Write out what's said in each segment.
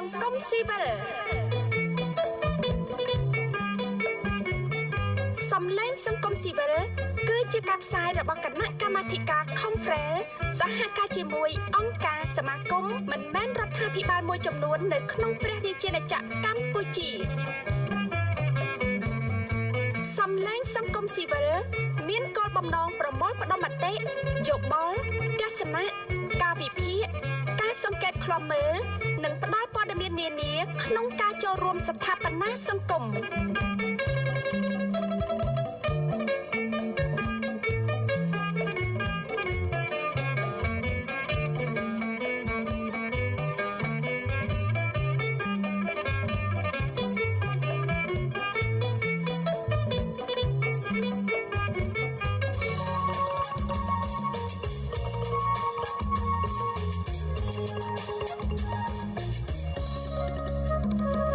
ង្គមស៊ីវិលសំឡេងសង្គមស៊ីវិលគឺជាការផ្សាយរបស់គណៈកម្មាធិការ Confrel សហការជាមួយអង្គការសមាគមមិនមែនរដ្ឋាភិបាលមួយចំនួននៅក្នុងព្រះរាជាណាចក្រកម្ពុជាសំឡេងសង្គមស៊ីវិលមានគោលបំណងប្រមូលផ្ដុំមតិយោបល់ទស្សនៈការវិភាគការសង្កេតឃ្លាំមើលនិងផ្ដល់ព័ត៌មាននានាក្នុងការចូលរួមស្ថាបនាសង្គម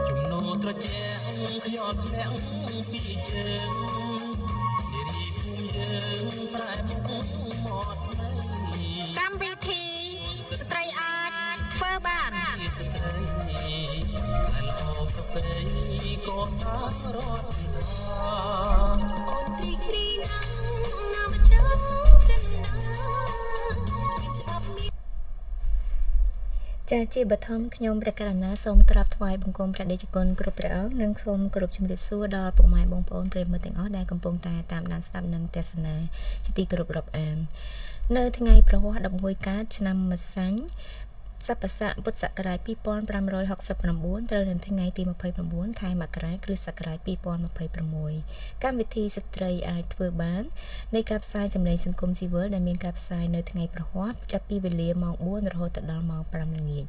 ជំនោត្រជាក់ខ្យល់ធ្លាក់ពីជើងនារីភូមិយើងប្រែមុខមាត់ថ្មី កម្មវិធីស្ត្រីអាចធ្វើបាន ជាស្ត្រីសែនល្អប្រពៃកសាងរដ្ឋា អូនគ្រីគ្រីណាំណាមចាំចិនណាច្បាប់មាន ចាជាបឋមខ្ញុំព្រះករុណាសូមក្រាបថ្វាយបង្គំព្រះតេជគុណគ្រប់ព្រះអង្គនិងសូមគោរពជំរាបសួរដល់ពុកម៉ែបងប្អូនប្រិយមិត្តទាំងអស់ដែលកំពុងតែតាមដានស្ដាប់និងទស្សនាជាទីគោរពរាប់អាននៅថ្ងៃប្រហ័ស11កើតឆ្នាំម្សាញ់ស័ព្ទស័កពុទ្ធសករាជ2569ត្រូវនៅថ្ងៃទី29ខែមករាគ្រិស្តសករាជ2026កម្មវិធីស្ត្រីអាចធ្វើបាននៃការផ្សាយសម្លេងសង្គមស៊ីវិលដែលមានការផ្សាយនៅថ្ងៃប្រហ័សចាប់ពីវេលាម៉ោង4រហូតដល់ម៉ោង5ល្ងាច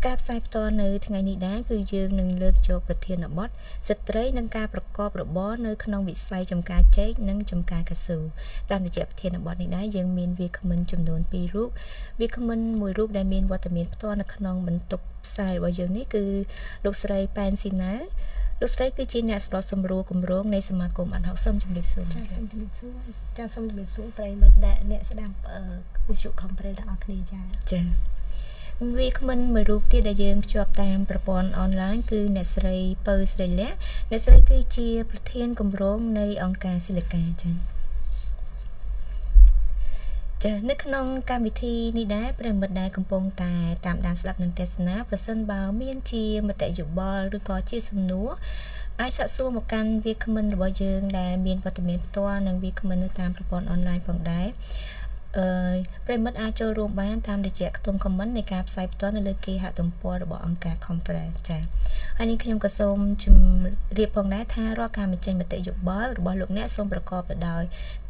ការផ្សាយផ្ទាល់នៅថ្ងៃនេះដែរគឺយើងនឹងលើកយកប្រធានបទស្ត្រីនិងការប្រកបរបរនៅក្នុងវិស័យចំការចេកនិងចំការកៅស៊ូតាមរយៈប្រធានបទនេះដែរយើងមានវាគ្មិនចំនួន2រូបវាគ្មិនមួយរូបដែលមានវត្តមានផ្ទាល់នៅក្នុងបន្ទប់ផ្សាយរបស់យើងនេះគឺលោកស្រីប៉ែនស៊ីណាលោកស្រីគឺជាអ្នកសម្របសម្រួលគម្រោងនៃសមាគមអាត់ហុកសូមជម្រាបសួរ ចាសូមជម្រាបសួរចាសូមជម្រាបសួរប្រិយមិត្តដែលអ្នកស្ដាប់វិទ្យុខំប្រេទាំងអស់គ្នាចា ចាវាគ្មិនមួយរូបទៀតដែលយើងភ្ជាប់តាមប្រព័ន្ធអនឡាញគឺអ្នកស្រីពៅស្រីលក្ខអ្នកស្រីគឺជាប្រធានគម្រោងនៃអង្គការសិលកាចាចានៅក្នុងកម្មវិធីនេះដែរប្រិយមិត្តដែលកំពុងតែតាមដានស្ដាប់និងទស្សនាប្រសិនបើមានជាមតិយោបល់ឬក៏ជាសំណួរអាចសាកសួរមកកាន់វាគ្មិនរបស់យើងដែលមានវត្តមានផ្ទាល់និងវាគ្មិននៅតាមប្រព័ន្ធអនឡាញផងដែរអឺប្រិយមិត្តអាចចូលរួមបានតាមរយៈខ្ទង់ comment នៃការផ្សាយផ្ទាល់នៅលើគេហទំព័ររបស់អង្គការ Comprel ចា៎ហើយនេះខ្ញុំក៏សូមជម្រាបផងដែរថារាល់ការបញ្ចេញមតិយោបល់របស់លោកអ្នកសូមប្រកបទៅដោយ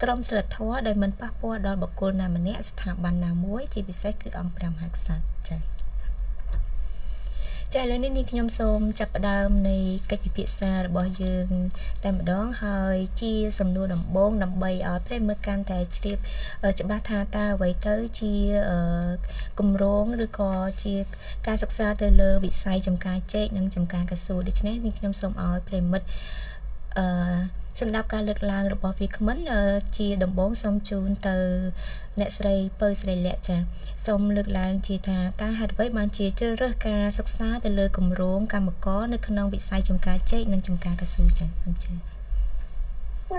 ក្រមសីលធម៌ដោយមិនប៉ះពាល់ដល់បុគ្គលណាម្នាក់ស្ថាប័នណាមួយជាពិសេសគឺអង្គព្រះមហាក្សត្រចា៎ចាឥឡូវនេះខ្ញុំសូមចាប់ផ្ដើមនៃកិច្ចពិភាក្សារបស់យើងតែម្ដងហើយជាសំណួរដំបូងដើម្បីឲ្យប្រិយមិត្តកាន់តែជ្រាបច្បាស់ថាតើអ្វីទៅជាគម្រោងឬក៏ជាការសិក្សាទៅលើវិស័យចំការចេកនិងចំការកៅស៊ូដូច្នេះនេះខ្ញុំសូមឲ្យប្រិយមិត្តអឺសម្រាប់ការលើកឡើងរបស់វាគ្មិនជាដំបូងសូមជូនទៅអ្នកស្រីពៅស្រីលក្ខចាសូមលើកឡើងជាថាតើហេតុអ្វីបានជាជ្រើសរើសការសិក្សាទៅលើគម្រោងកម្មករនៅក្នុងវិស័យចំការចេកនិងចំការកៅស៊ូចាសូមជឿ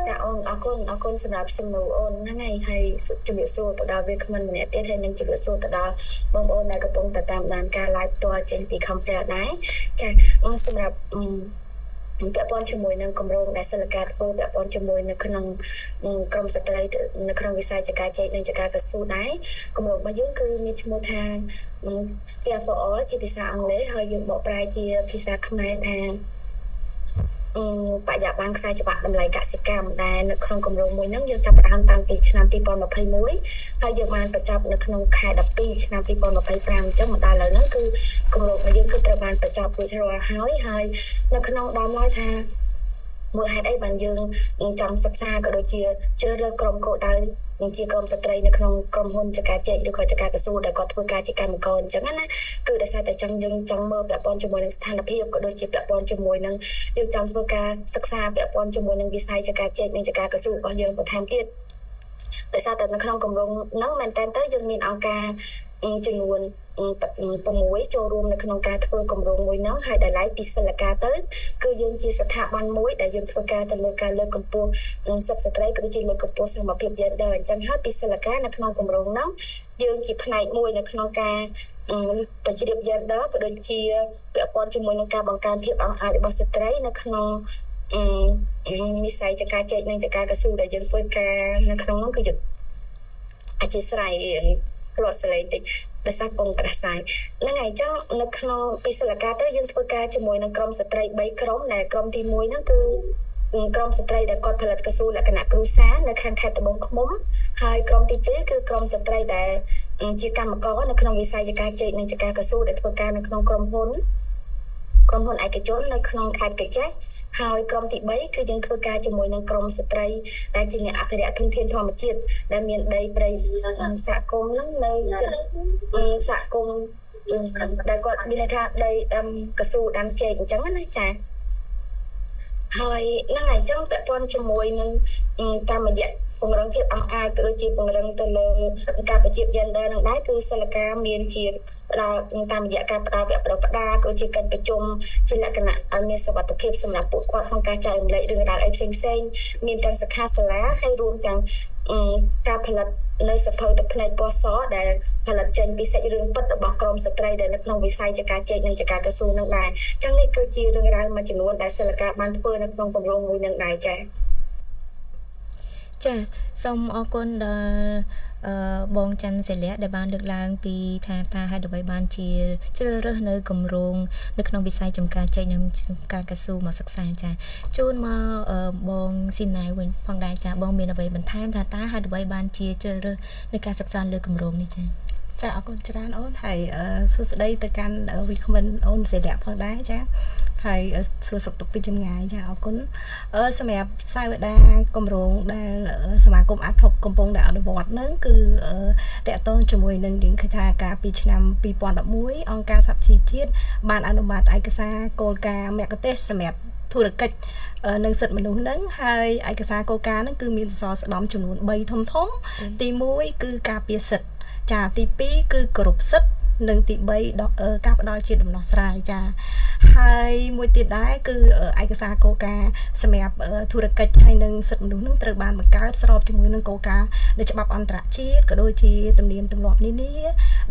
ចាអូនអរគុណអរគុណសម្រាប់សំណួរអូនហ្នឹងហើយហើយជំរាបសួរទៅដល់វាគ្មិនម្នាក់ទៀតហើយនិងជំរាបសួរទៅដល់បងប្អូនដែលកំពុងតែតាមដានការ live ផ្ទាល់ចេញពី Confrere ដែរចាសម្រាប់ពាក់ព័ន្ធជាមួយនឹងគម្រោងដែលសិលកាធ្វើពាក់ព័ន្ធជាមួយនៅក្នុងក្រមស្ត្រីនៅក្នុងវិស័យចការចេកនិងចការកស៊ូដែរគម្រោងរបស់យើងគឺមានឈ្មោះថា Fair for All ជាភាសាអង់គ្លេសហើយយើងបកប្រែជាភាសាខ្មែរថាបរិយាបន្នខ្សែច្រវាក់តម្លៃកសិកម្មដែលនៅក្នុងគម្រោងមួយហ្នឹងយើងចាប់ផ្ដើមតាំងពីឆ្នាំ2021ហើយយើងបានបញ្ចប់នៅក្នុងខែ12ឆ្នាំ2025អញ្ចឹងមកដល់ឥឡូវហ្នឹងគឺគម្រោងរបស់យើងគឺត្រូវបានបញ្ចប់រួចរាល់ហើយហើយនៅក្នុងដើមឡើយថាមូលហេតុអីបានយើងចង់សិក្សាក៏ដូចជាជ្រើសរើសក្រុមគោលដៅនិងជាក្រុមស្ត្រីនៅក្នុងក្រុមហ៊ុនចការចេកឬក៏ចការកស៊ូដែលគាត់ធ្វើការជាកម្មករអញ្ចឹងណាគឺដោយសារតែចង់យើងចង់មើលពាក់ព័ន្ធជាមួយនឹងស្ថានភាពក៏ដូចជាពាក់ព័ន្ធជាមួយនឹងយើងចង់ធ្វើការសិក្សាពាក់ព័ន្ធជាមួយនឹងវិស័យចការចេកនិងចការកស៊ូរបស់យើងបន្ថែមទៀតដោយសារតែនៅក្នុងគម្រោងហ្នឹងមែនតើទៅយើងមានអង្គការ ចំនួន6ចូលរួមនៅក្នុងការធ្វើគម្រោងមួយហ្នឹងហើយដែលឡែកពីសិលកាទៅគឺយើងជាស្ថាប័នមួយដែលយើងធ្វើការទៅលើការលើកកម្ពស់សិទ្ធិស្ត្រីក៏ដូចជាលើកកម្ពស់សមភាព gender អញ្ចឹងហើយពីសិលកានៅក្នុងគម្រោងហ្នឹងយើងជាផ្នែកមួយនៅក្នុងការប្រជ្រាប gender ក៏ដូចជាពាក់ព័ន្ធជាមួយនឹងការបង្កើនភាពអង់អាចរបស់ស្ត្រីនៅក្នុងវិស័យចការចេកនិងចការកស៊ូដែលយើងធ្វើការនៅក្នុងនោះគឺយើងអធិស្ឋានរត់សលេងតិចដោយសារកងក្តាសាយហ្នឹងហើយអញ្ចឹងនៅក្នុងពីសិលកាទៅយើងធ្វើការជាមួយនឹងក្រុមស្ត្រី3ក្រុមដែលក្រុមទី1ហ្នឹងគឺក្រុមស្ត្រីដែលគាត់ផលិតកស៊ូលក្ខណៈគ្រួសារនៅខាងខេត្តត្បូងឃ្មុំហើយក្រុមទី2គឺក្រុមស្ត្រីដែលជាកម្មករនៅក្នុងវិស័យចការចេកនិងចការកស៊ូដែលធ្វើការនៅក្នុងក្រុមហ៊ុនឯកជននៅក្នុងខេត្តកញ្ចេះហើយក្រុមទី3គឺយើងធ្វើការជាមួយនឹងក្រុមស្ត្រីដែលជាអ្នកអភិរក្សធនធានធម្មជាតិដែលមានដីព្រៃសហគមន៍ហ្នឹងនៅសហគមន៍ដែលគាត់មានន័យថាដីដាំកស៊ូដាំចេកអញ្ចឹងណាចាហើយហ្នឹងហើយអញ្ចឹងពាក់ព័ន្ធជាមួយនឹងតាមរយៈពង្រឹងភាពអង់អាចក៏ដូចជាពង្រឹងទៅលើការប្រជា gender នឹងដែរគឺសិលកាមានជាផ្ដល់តាមរយៈការផ្ដល់វគ្គបណ្ដុះបណ្ដាលក៏ជាកិច្ចប្រជុំជាលក្ខណៈឲ្យមានសុវត្ថិភាពសម្រាប់ពួកគាត់ក្នុងការចែករំលែករឿងរ៉ាវអីផ្សេងៗមានទាំងសិក្ខាសាលាហើយរួមទាំងការផលិតនៅសភៅទឹកភ្នែកពណ៌សដែលផលិតចេញពីសាច់រឿងពិតរបស់ក្រុមស្ត្រីដែលនៅក្នុងវិស័យចការចេកនិងចការកស៊ូនឹងដែរអញ្ចឹងនេះគឺជារឿងរ៉ាវមួយចំនួនដែលសិលកាបានធ្វើនៅក្នុងគម្រោងមួយនឹងដែរចា៎ចាសូមអរគុណដល់បងច័ន្ទសិលៈដែលបានលើកឡើងពីថាតើហេតុអ្វីបានជាជ្រើសរើសនៅគម្រោងនៅក្នុងវិស័យចំការចេកនិងចំការកស៊ូមកសិក្សាចាជូនមកបងស៊ីណៅវិញផងដែរចាបងមានអ្វីបន្ថែមថាតើហេតុអ្វីបានជាជ្រើសរើសនៅការសិក្សាលើគម្រោងនេះចាចាអរគុណច្រើនអូនហើយសួស្តីទៅកាន់វិក្មិនអូនសិលៈផងដែរចាហើយសួរសុខទុក្ខពីចម្ងាយចាអរគុណសម្រាប់សាវតាគម្រោងដែលសមាគមអាត់ហុកកំពុងតែអនុវត្តហ្នឹងគឺតកតងជាមួយនឹងយើងឃើញថាកាលពីឆ្នាំ2011អង្គការសហប្រជាជាតិបានអនុម័តឯកសារគោលការណ៍មគ្គុទ្ទេសក៍សម្រាប់ធុរកិច្ចនិងសិទ្ធិមនុស្សហ្នឹងហើយឯកសារគោលការណ៍ហ្នឹងគឺមានសសរស្តម្ភចំនួន3ធំធំទី1គឺការពារសិទ្ធិចាទី2គឺគោរពសិទ្ធិនិងទី3ការផ្ដល់ជាដំណោះស្រាយចាហើយមួយទៀតដែរគឺឯកសារគោលការណ៍សម្រាប់ធុរកិច្ចហើយនិងសិទ្ធិមនុស្សនឹងត្រូវបានបង្កើតស្របជាមួយនឹងគោលការណ៍នៃច្បាប់អន្តរជាតិក៏ដូចជាទំនៀមទម្លាប់នានា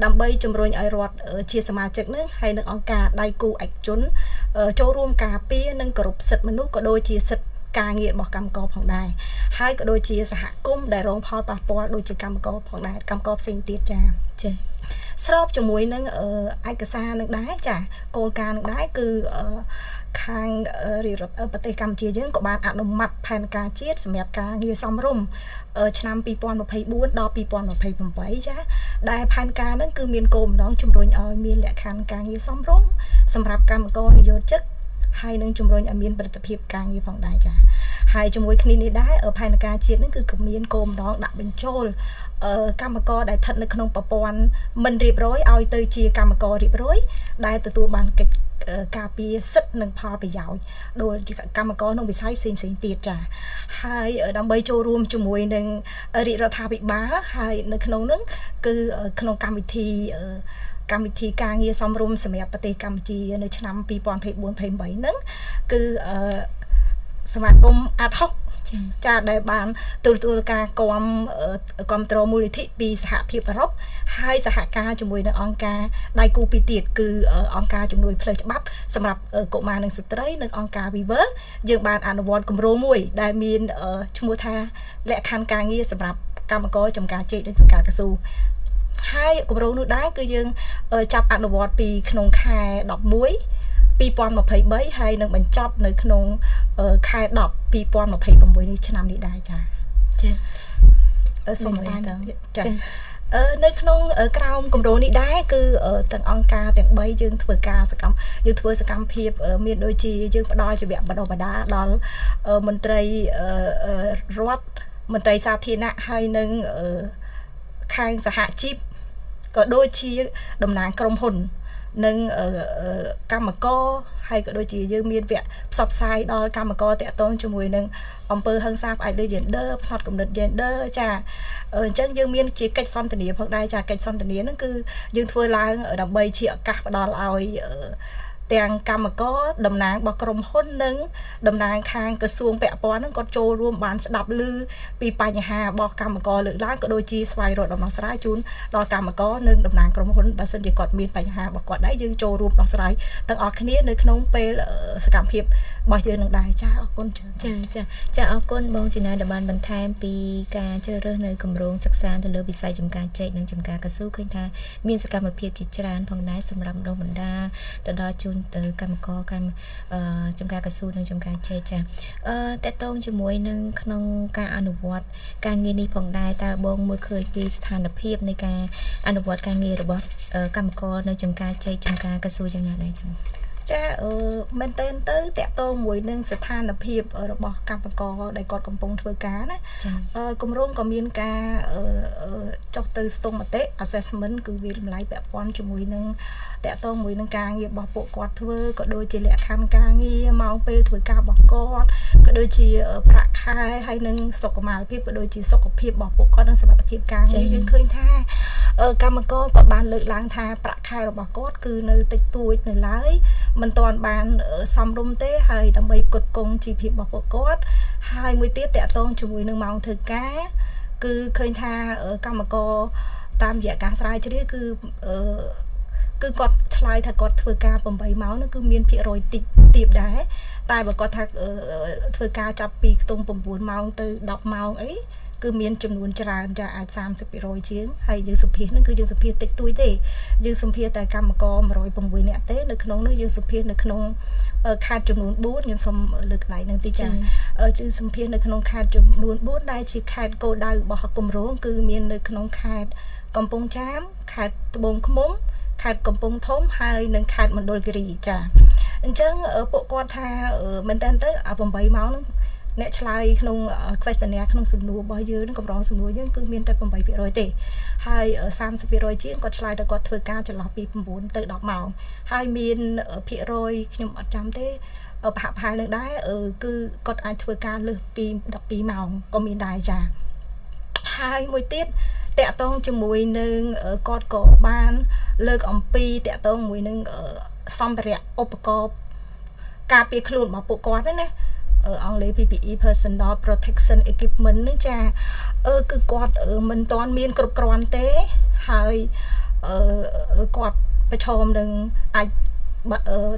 ដើម្បីជំរុញឲ្យរដ្ឋជាសមាជិកនឹងហើយនិងអង្គការដៃគូឯកជនចូលរួមការពារនិងគោរពសិទ្ធិមនុស្សក៏ដូចជាសិទ្ធិការងាររបស់កម្មករផងដែរហើយក៏ដូចជាសហគមន៍ដែលរងផលប៉ះពាល់ដូចជាកម្មករផងដែរកម្មករផ្សេងទៀតចាចាស្របជាមួយនឹងឯកសារនឹងដែរចាគោលការណ៍នឹងដែរគឺខាងរាជរដ្ឋប្រទេសកម្ពុជាយើងក៏បានអនុម័តផែនការជាតិសម្រាប់ការងារសមរម្យឆ្នាំ2024ដល់2028ចាដែលផែនការនឹងគឺមានគោលបំណងជំរុញឲ្យមានលក្ខខណ្ឌការងារសមរម្យសម្រាប់កម្មករនិយោជិតហើយនឹងជំរុញឲ្យមានផលិតភាពការងារផងដែរចាហើយជាមួយគ្នានេះដែរផែនការជាតិនឹងគឺក៏មានគោលបំណងដាក់បញ្ចូលកម្មករដែលស្ថិតនៅក្នុងប្រព័ន្ធមិនរៀបរយឲ្យទៅជាកម្មកររៀបរយដែលទទួលបានកិច្ចការពារសិទ្ធិនិងផលប្រយោជន៍ដោយកម្មករក្នុងវិស័យផ្សេងផ្សេងទៀតចាហើយដើម្បីចូលរួមជាមួយនឹងរាជរដ្ឋាភិបាលហើយនៅក្នុងនឹងគឺក្នុងកម្មវិធីការងារសមរម្យសម្រាប់ប្រទេសកម្ពុជានៅឆ្នាំ2024-28ហ្នឹងគឺសមាគមអាត់ហុកចាដែលបានទទួលការគាំទ្រមូលនិធិពីសហភាពអឺរ៉ុបហើយសហការជាមួយនឹងអង្គការដៃគូពីរទៀតគឺអង្គការជំនួយផ្លូវច្បាប់សម្រាប់កុមារនិងស្ត្រីនិងអង្គការ Viver យើងបានអនុវត្តគម្រោងមួយដែលមានឈ្មោះថាលក្ខខណ្ឌការងារសម្រាប់កម្មករចំការចេកនិងចំការកស៊ូហើយគម្រោងនោះដែរគឺយើងចាប់អនុវត្តពីក្នុងខែ11 2023ហើយនឹងបញ្ចប់នៅក្នុងខែ10 2026នេះឆ្នាំនេះដែរចាចាសូមបន្ថែមទៀតចានៅក្នុងក្រោមគម្រោងនេះដែរគឺទាំងអង្គការទាំង3យើងធ្វើការសកម្មយើងធ្វើសកម្មភាពមានដូចជាយើងផ្ដល់ជាវគ្គបណ្ដុះបណ្ដាលដល់មន្ត្រីរដ្ឋមន្ត្រីសាធារណៈហើយនឹងខាងសហជីពក៏ដូចជាតំណាងក្រុមហ៊ុន និងកម្មករហើយក៏ដូចជាយើងមានវគ្គផ្សព្វផ្សាយដល់កម្មករតាក់ទងជាមួយនឹងអំពើហិង្សាផ្អែកលើ gender ផ្នត់គំនិត gender ចាអញ្ចឹងយើងមានជាកិច្ចសន្ទនាផងដែរចាកិច្ចសន្ទនាហ្នឹងគឺយើងធ្វើឡើងដើម្បីជាឱកាសផ្ដល់ឲ្យទាំងកម្មករតំណាងរបស់ក្រុមហ៊ុននិងតំណាងខាងក្រសួងពាក់ព័ន្ធហ្នឹងគាត់ចូលរួមបានស្ដាប់ឮពីបញ្ហារបស់កម្មករលើកឡើងក៏ដូចជាស្វែងរកដំណោះស្រាយជូនដល់កម្មករនិងតំណាងក្រុមហ៊ុនបើសិនជាគាត់មានបញ្ហារបស់គាត់ដែរយើងចូលរួមដោះស្រាយទាំងអស់គ្នានៅក្នុងពេលសកម្មភាពរបស់យើងនឹងដែរចាអរគុណច្រើន ចាចាចាអរគុណបងស៊ីណាដែលបានបន្ថែមពីការជ្រើសរើសនៅគម្រោងសិក្សាទៅលើវិស័យចំការចេកនិងចំការកៅស៊ូឃើញថាមានសកម្មភាពជាច្រើនផងដែរសម្រាប់បណ្ដុះបណ្ដាលទៅដល់ជូនទៅកម្មករកម្មចំការកៅស៊ូនិងចំការចេកចាតកតងជាមួយនឹងក្នុងការអនុវត្តការងារនេះផងដែរតើបងមើលឃើញពីស្ថានភាពនៃការអនុវត្តការងាររបស់កម្មករនៅចំការចេកចំការកៅស៊ូយ៉ាងណាដែរចឹង ចាអឺមែនតើទៅតាក់ទងមួយនឹងស្ថានភាពរបស់កម្មករដែលគាត់កំពុងធ្វើការណាគម្រោងក៏មានការចុះទៅស្ទង់មតិ assessment គឺវាតម្លៃពាក់ព័ន្ធជាមួយនឹងតាក់ទងមួយនឹងការងាររបស់ពួកគាត់ធ្វើក៏ដូចជាលក្ខខណ្ឌការងារម៉ោងពេលធ្វើការរបស់គាត់ក៏ដូចជាប្រាក់ខែហើយនិងសុខុមាលភាពក៏ដូចជាសុខភាពរបស់ពួកគាត់និងសុវត្ថិភាពការងារយើងឃើញថាកម្មករក៏បានលើកឡើងថាប្រាក់ខែរបស់គាត់គឺនៅតិចតួចនៅឡើយមិនទាន់បានសមរម្យទេហើយដើម្បីផ្គត់ផ្គង់ជីវភាពរបស់ពួកគាត់ហើយមួយទៀតតាក់ទងជាមួយនឹងម៉ោងធ្វើការគឺឃើញថាកម្មករតាមរយៈការស្រាវជ្រាវគឺគឺគាត់ឆ្លើយថាគាត់ធ្វើការ8ម៉ោងនោះគឺមានភាគរយតិចទៀបដែរតែបើគាត់ថាធ្វើការចាប់ពីខ្ទង់9ម៉ោងទៅ10ម៉ោងអីគឺមានចំនួនច្រើនចាអាច30%ជាងហើយយើងសម្ភាសនឹងគឺយើងសម្ភាសតិចតួចទេយើងសម្ភាសតែកម្មករ106នាក់ទេនៅក្នុងនោះយើងសម្ភាសនៅក្នុងខេត្តចំនួន4ខ្ញុំសូមលើកកន្លែងហ្នឹងតិចចាយើងសម្ភាសនៅក្នុងខេត្តចំនួន4ដែលជាខេត្តគោលដៅរបស់គម្រោងគឺមាននៅក្នុងខេត្តកំពង់ចាមខេត្តត្បូងឃ្មុំខេត្តកំពង់ធំហើយនិងខេត្តមណ្ឌលគិរីចាអញ្ចឹងពួកគាត់ថាមែនតើទៅអា8ម៉ោងហ្នឹងអ្នកឆ្លើយក្នុង questionnaire ក្នុងសំណួររបស់យើងនឹងកម្រងសំណួរយើងគឺមានតែ8%ទេហើយ30%ជាងគាត់ឆ្លើយថាគាត់ធ្វើការចន្លោះពី9ទៅ10ម៉ោងហើយមានភាគរយខ្ញុំអត់ចាំទេប្រហាក់ប្រហែលនឹងដែរគឺគាត់អាចធ្វើការលើសពី12ម៉ោងក៏មានដែរចាហើយមួយទៀតតាក់ទងជាមួយនឹងគាត់ក៏បានលើកអំពីតាក់ទងមួយនឹងសម្ភារៈឧបករណ៍ការពារខ្លួនរបស់ពួកគាត់ណាអង់គ្លេស PPE Personal Protection Equipment ហ្នឹងចាគឺគាត់មិនទាន់មានគ្រប់គ្រាន់ទេហើយគាត់ប្រឈមនឹងអាច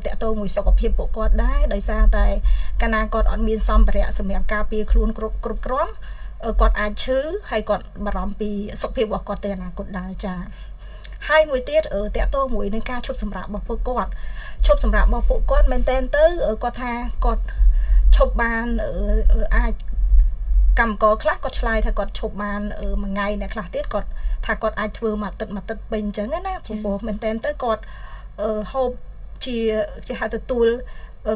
តាក់ទងមួយសុខភាពពួកគាត់ដែរដោយសារតែកាលណាគាត់អត់មានសម្ភារៈសម្រាប់ការពារខ្លួនគ្រប់គ្រប់គ្រាន់គាត់អាចឈឺហើយគាត់បារម្ភពីសុខភាពរបស់គាត់ទៅអនាគតដែរចាហើយមួយទៀតតាក់ទងមួយនឹងការឈប់សម្រាករបស់ពួកគាត់ឈប់សម្រាករបស់ពួកគាត់មែនតែនទៅគាត់ថាគាត់ឈប់បានអាចកម្មករខ្លះគាត់ឆ្លើយថាគាត់ឈប់បានមួយថ្ងៃអ្នកខ្លះទៀតគាត់ថាគាត់អាចធ្វើមួយអាទិត្យមួយអាទិត្យពេញអញ្ចឹងណាព្រោះមែនតែនទៅគាត់ហូបជាគេហៅទទួល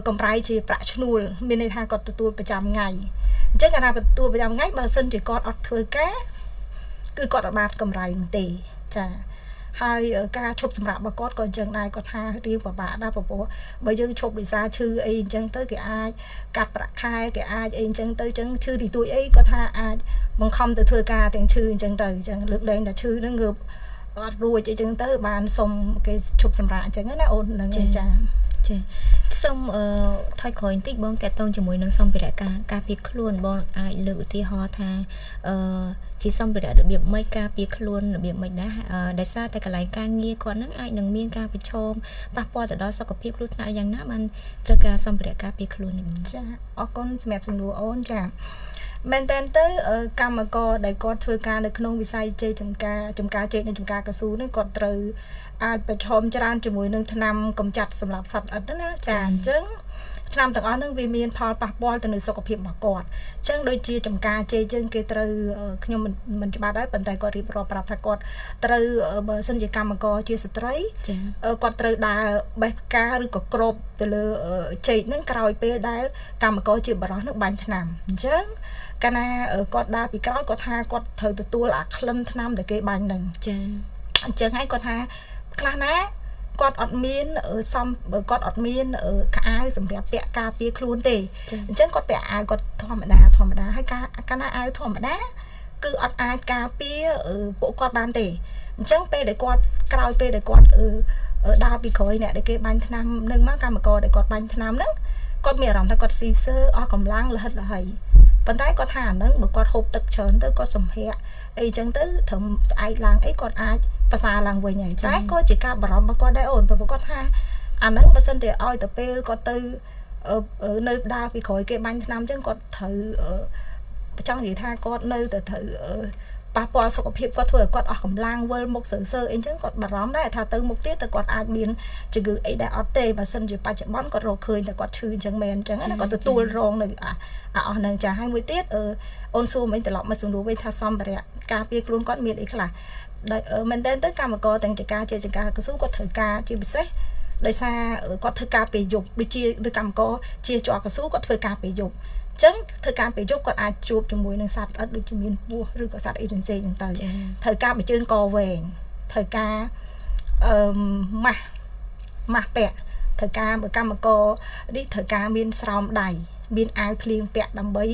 កម្រៃជាប្រាក់ឈ្នួលមានន័យថាគាត់ទទួលប្រចាំថ្ងៃអញ្ចឹងកាលណាទទួលប្រចាំថ្ងៃបើសិនជាគាត់អត់ធ្វើការគឺគាត់អត់បានកម្រៃនោះទេចាហើយការឈប់សម្រាករបស់គាត់ក៏អញ្ចឹងដែរគាត់ថារៀងពិបាកដែរព្រោះបើយើងឈប់ដោយសារឈឺអីអញ្ចឹងទៅគេអាចកាត់ប្រាក់ខែគេអាចអីអញ្ចឹងទៅអញ្ចឹងឈឺទីទួយអីគាត់ថាអាចបង្ខំទៅធ្វើការទាំងឈឺអញ្ចឹងទៅអញ្ចឹងលើកលែងតែឈឺហ្នឹងងើបអត់រួចអីចឹងទៅបានសុំគេឈប់សម្រាកអញ្ចឹងណាអូនហ្នឹងឯងចា ចាសូមអឺថយក្រោយបន្តិចបងតាក់ទងជាមួយនឹងសម្ភារៈការការពារខ្លួនបងអាចលើកឧទាហរណ៍ថាអឺជាសម្ភារៈរបៀបម៉េចការពារខ្លួនរបៀបម៉េចដែរដោយសារតែកន្លែងការងារគាត់នឹងអាចនឹងមានការប្រឈមប៉ះពាល់ទៅដល់សុខភាពគ្រោះថ្នាក់យ៉ាងណាបានត្រូវការសម្ភារៈការពារខ្លួននេះបង ចាអរគុណសម្រាប់សំណួរអូនចាមែនតើទៅកម្មករដែលគាត់ធ្វើការនៅក្នុងវិស័យចេកចំការចំការចេកនិងចំការកៅស៊ូនេះគាត់ត្រូវអាចប្រឈមច្រើនជាមួយនឹងថ្នាំកម្ចាត់សម្រាប់សត្វល្អិតណាចាអញ្ចឹងថ្នាំទាំងអស់ហ្នឹងវាមានផលប៉ះពាល់ទៅលើសុខភាពរបស់គាត់អញ្ចឹងដូចជាចំការចេកយើងគេត្រូវខ្ញុំមិនច្បាស់ដែរប៉ុន្តែគាត់រៀបរាប់ប្រាប់ថាគាត់ត្រូវបើសិនជាកម្មករជាស្ត្រីគាត់ត្រូវដើរបេះផ្កាឬក៏គ្របទៅលើចេកហ្នឹងក្រោយពេលដែលកម្មករជាបុរសហ្នឹងបាញ់ថ្នាំអញ្ចឹងកាលណាគាត់ដើរពីក្រោយគាត់ថាគាត់ត្រូវទទួលអាក្លិនថ្នាំដែលគេបាញ់ហ្នឹង ចា អញ្ចឹងហើយគាត់ថាខ្លះណា គាត់អត់មានសំគាត់អត់មានខោអាវសម្រាប់ពាក់ការពារខ្លួនទេអញ្ចឹងគាត់ពាក់អាវគាត់ធម្មតាធម្មតាហើយការកាលណាអាវធម្មតាគឺអត់អាចការពារពួកគាត់បានទេអញ្ចឹងពេលដែលគាត់ក្រោយពេលដែលគាត់ដើរពីក្រោយអ្នកដែលគេបាញ់ថ្នាំនឹងមកកម្មករដែលគាត់បាញ់ថ្នាំហ្នឹងគាត់មានអារម្មណ៍ថាគាត់ស៊ីសើអស់កម្លាំងលហិតលហីប៉ុន្តែគាត់ថាអាហ្នឹងបើគាត់ហូបទឹកច្រើនទៅគាត់សម្រាកអីចឹងទៅត្រឹមស្អែកឡើងអីគាត់អាចប្រសើរឡើងវិញហើយតែក៏ជាការបារម្ភរបស់គាត់ដែរអូនព្រោះគាត់ថាអាហ្នឹងបើសិនតែឲ្យទៅពេលគាត់ទៅនៅដើរពីក្រោយគេបាញ់ថ្នាំចឹងគាត់ត្រូវចង់និយាយថាគាត់នៅតែត្រូវប៉ះពាល់សុខភាពគាត់ធ្វើឲ្យគាត់អស់កម្លាំងវិលមុខសើសើអីចឹងគាត់បារម្ភដែរថាទៅមុខទៀតទៅគាត់អាចមានជំងឺអីដែរអត់ទេបើសិនជាបច្ចុប្បន្នគាត់រកឃើញតែគាត់ឈឺអញ្ចឹងមែនអញ្ចឹងណាគាត់ទទួលរងនៅអាអស់នឹងចាហើយមួយទៀតអូនសួរមិញត្រឡប់មកសំណួរវិញថាសម្ភារៈការពារខ្លួនគាត់មានអីខ្លះដោយមែនតើទៅកម្មករទាំងចការជាចការកស៊ូគាត់ត្រូវការជាពិសេសដោយសារគាត់ធ្វើការពេលយប់ដូចជាដូចកម្មករជាជាប់កស៊ូគាត់ធ្វើការពេលយប់អញ្ចឹងធ្វើការពេលយប់គាត់អាចជួបជាមួយនឹងសត្វល្អិតដូចជាមានពស់ឬក៏សត្វអីផ្សេងៗហ្នឹងទៅត្រូវការបជើងកវែងត្រូវការអឺម៉ាស់ម៉ាស់ពាក់ត្រូវការបើកម្មករនេះត្រូវការមានស្រោមដៃមានអាវភ្លៀងពាក់ដើម្បី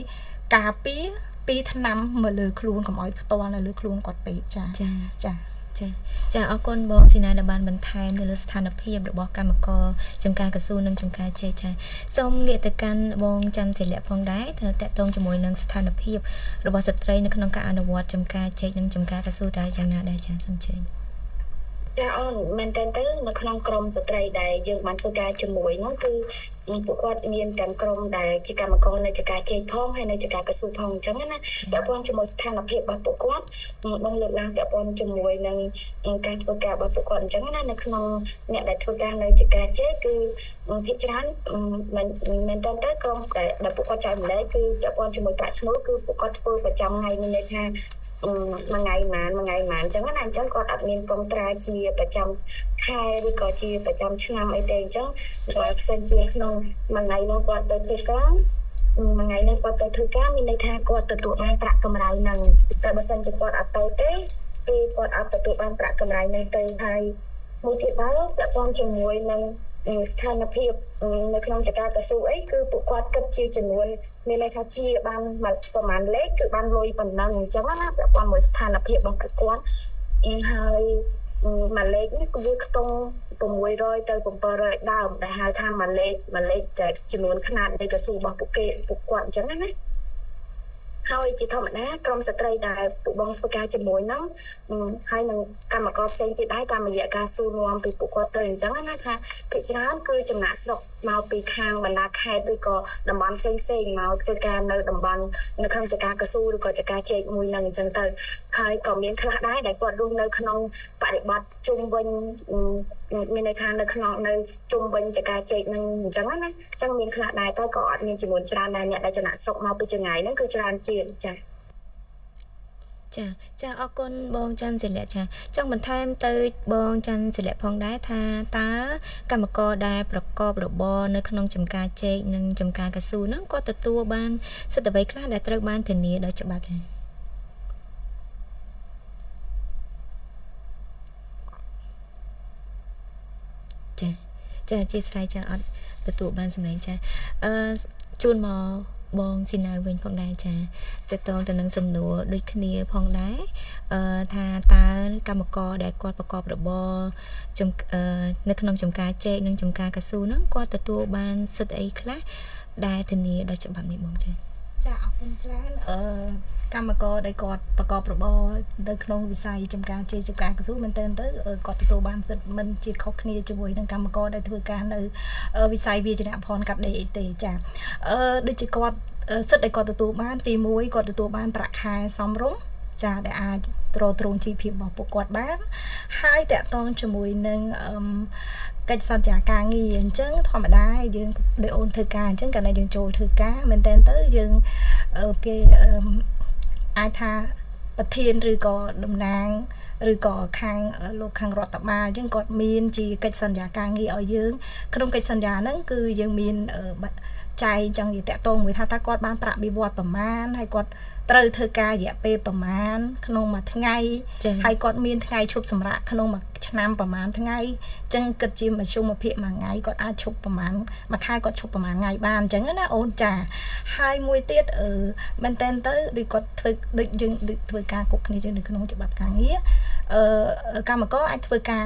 ការពារពីថ្នាំមកលើខ្លួនកុំឲ្យផ្ទាល់នៅលើខ្លួនគាត់ពេកចាចាចាចាចាអរគុណបងស៊ីណាដែលបានបន្ថែមនៅលើស្ថានភាពរបស់កម្មករចំការកស៊ូនិងចំការចេកចាសូមងាកទៅកាន់បងច័ន្ទសិលៈផងដែរថាតកតងជាមួយនឹងស្ថានភាពរបស់ស្ត្រីនៅក្នុងការអនុវត្តចំការចេកនិងចំការកស៊ូតើយ៉ាងណាដែរចាសូមអញ្ជើញចាអូនមែនតើទៅនៅក្នុងក្រុមស្ត្រីដែលយើងបានធ្វើការជាមួយហ្នឹងគឺពួកគាត់មានទាំងក្រុមដែលជាកម្មករនៅចការចេកផងហើយនៅចការកស៊ូផងអញ្ចឹងណាពាក់ព័ន្ធជាមួយស្ថានភាពរបស់ពួកគាត់បងលើកឡើងពាក់ព័ន្ធជាមួយនឹងការធ្វើការរបស់ពួកគាត់អញ្ចឹងណានៅក្នុងអ្នកដែលធ្វើការនៅចការចេកគឺភាគច្រើនមែនតើទៅក្រុមដែលពួកគាត់ចែកម្លែកគឺពាក់ព័ន្ធជាមួយប្រាក់ឈ្នួលគឺពួកគាត់ធ្វើប្រចាំថ្ងៃមានន័យថាមួយថ្ងៃម៉ានមួយថ្ងៃម៉ានអញ្ចឹងណាអញ្ចឹងគាត់អត់មានកុងត្រាជាប្រចាំខែឬក៏ជាប្រចាំឆ្នាំអីទេអញ្ចឹងបើផ្សេងជាក្នុងមួយថ្ងៃនោះគាត់ទៅធ្វើការមួយថ្ងៃនោះគាត់ទៅធ្វើការមានន័យថាគាត់ទទួលបានប្រាក់កម្រៃហ្នឹងតែបើសិនជាគាត់អត់ទៅទេគឺគាត់អត់ទទួលបានប្រាក់កម្រៃហ្នឹងទៅហើយមួយទៀតដែរពាក់ព័ន្ធជាមួយនឹងស្ថានភាពនៅក្នុងចការកស៊ូអីគឺពួកគាត់គិតជាចំនួនមានន័យថាជាបានប្រហែលលេខគឺបានលុយប៉ុណ្ណឹងអញ្ចឹងណាពាក់ព័ន្ធមួយស្ថានភាពរបស់ពួកគាត់ហើយមួយលេខនេះគឺវាខ្ទង់600ទៅ700ដើមដែលហៅថាមួយលេខមួយលេខតែចំនួនຂະຫນាតនៃកស៊ូរបស់ពួកគេពួកគាត់អញ្ចឹងណាហើយជាធម្មតាក្រុមស្ត្រីដែលពួកបងធ្វើការជាមួយហ្នឹងហើយនឹងកម្មករផ្សេងទៀតដែរតាមរយៈការសួរនាំពីពួកគាត់ទៅអញ្ចឹងណាថាភាគច្រើនគឺចំណាក់ស្រុកមកពីខាងបណ្ដាខេត្តឬក៏តំបន់ផ្សេងផ្សេងមកធ្វើការនៅតំបន់នៅក្នុងចការកស៊ូឬក៏ចការចេកមួយហ្នឹងអញ្ចឹងទៅហើយក៏មានខ្លះដែរដែលគាត់រស់នៅក្នុងបរិបទជុំវិញមានន័យថានៅក្នុងនៅជុំវិញចការចេកហ្នឹងអញ្ចឹងណាអញ្ចឹងមានខ្លះដែរតែក៏អត់មានចំនួនច្រើនដែរអ្នកដែលចំណាក់ស្រុកមកពីចម្ងាយហ្នឹងគឺច្រើនជាងចាចាចាអរគុណបងច័ន្ទសិលៈចាចង់បន្ថែមទៅបងច័ន្ទសិលៈផងដែរថាតើកម្មករដែលប្រកបរបរនៅក្នុងចំការចេកនិងចំការកស៊ូហ្នឹងគាត់ទទួលបានសិទ្ធិអ្វីខ្លះដែលត្រូវបានធានាដោយច្បាប់ទេចាចាអធិស្ឋានចាអត់ទទួលបានសម្លេងចាជូនមកបងស៊ីណៅវិញផងដែរចាតកតងទៅនឹងសំណួរដូចគ្នាផងដែរថាតើកម្មករដែលគាត់ប្រកបរបរនៅក្នុងចំការចេកនិងចំការកស៊ូហ្នឹងគាត់ទទួលបានសិទ្ធិអីខ្លះដែលធានាដោយច្បាប់នេះបងចាចាអរគុណច្រើនកម្មករដែលគាត់ប្រកបរបរនៅក្នុងវិស័យចំការចេកចំការកស៊ូមែនទែនទៅគាត់ទទួលបានសិទ្ធិមិនជាខុសគ្នាជាមួយនឹងកម្មករដែលធ្វើការនៅវិស័យវាយនភ័ណ្ឌកាត់ដេរអីទេចាដូចជាគាត់សិទ្ធិដែលគាត់ទទួលបានទី1គាត់ទទួលបានប្រាក់ខែសមរម្យចាដែលអាចទ្រទ្រង់ជីវភាពរបស់ពួកគាត់បានហើយតកតងជាមួយនឹងកិច្ចសន្យាការងារអញ្ចឹងធម្មតាយើងដូចអូនធ្វើការអញ្ចឹងកាលណាយើងចូលធ្វើការមែនតើទៅយើងគេអាចថាប្រធានឬក៏តំណាងឬក៏ខាងលោកខាងរដ្ឋបាលអញ្ចឹងគាត់មានជាកិច្ចសន្យាការងារឲ្យយើងក្នុងកិច្ចសន្យាហ្នឹងគឺយើងមានចែងចង់និយាយតាក់ទងមួយថាតើគាត់បានប្រាក់បៀវត្សប្រមាណហើយគាត់ ត្រូវធ្វើការរយៈពេលប្រមាណក្នុងមួយថ្ងៃហើយគាត់មានថ្ងៃឈប់សម្រាកក្នុងមួយឆ្នាំប្រមាណថ្ងៃអញ្ចឹងគិតជាមធ្យមភាពមួយថ្ងៃគាត់អាចឈប់ប្រមាណមួយខែគាត់ឈប់ប្រមាណថ្ងៃបានអញ្ចឹងណាអូនចាហើយមួយទៀតមែនតើទៅដូចគាត់ធ្វើដូចយើងដូចធ្វើការគ្រប់គ្នាយើងនៅក្នុងច្បាប់ការងារកម្មករអាចធ្វើការ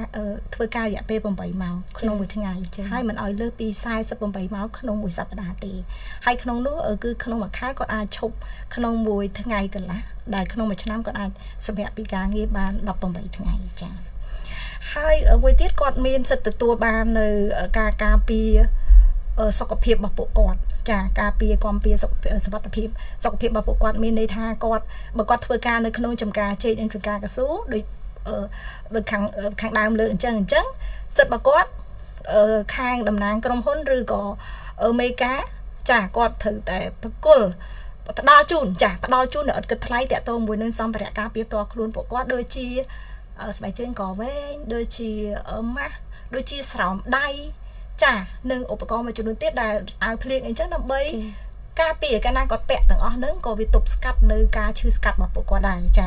រយៈពេល8ម៉ោងក្នុងមួយថ្ងៃហើយមិនឲ្យលើសពី48ម៉ោងក្នុងមួយសប្តាហ៍ទេហើយក្នុងនោះគឺក្នុងមួយខែគាត់អាចឈប់ក្នុងមួយថ្ងៃកន្លះដែលក្នុងមួយឆ្នាំគាត់អាចសម្រាកពីការងារបាន18ថ្ងៃចា៎ហើយមួយទៀតគាត់មានសិទ្ធិទទួលបាននៅការការពារសុខភាពរបស់ពួកគាត់ចាការពារគាំពារសុវត្ថិភាពសុខភាពរបស់ពួកគាត់មានន័យថាគាត់បើគាត់ធ្វើការនៅក្នុងចំការចេកនិងចំការកស៊ូដូចខាងដើមលើអញ្ចឹងសិទ្ធិរបស់គាត់ខាងតំណាងក្រុមហ៊ុនឬក៏មេការចាគាត់ត្រូវតែប្រគល់ផ្ដល់ជូនចាផ្ដល់ជូននៅឥតគិតថ្លៃតាក់ទងមួយនឹងសម្ភារៈការពារផ្ទាល់ខ្លួនពួកគាត់ដូចជាស្បែកជើងកវែងដូចជាម៉ាស់ដូចជាស្រោមដៃចានិងឧបករណ៍មួយចំនួនទៀតដែលអាវភ្លៀងអីចឹងដើម្បីការពារកាលណាគាត់ពាក់ទាំងអស់ហ្នឹងក៏វាទប់ស្កាត់នៅការឈឺស្កាត់របស់ពួកគាត់ដែរចា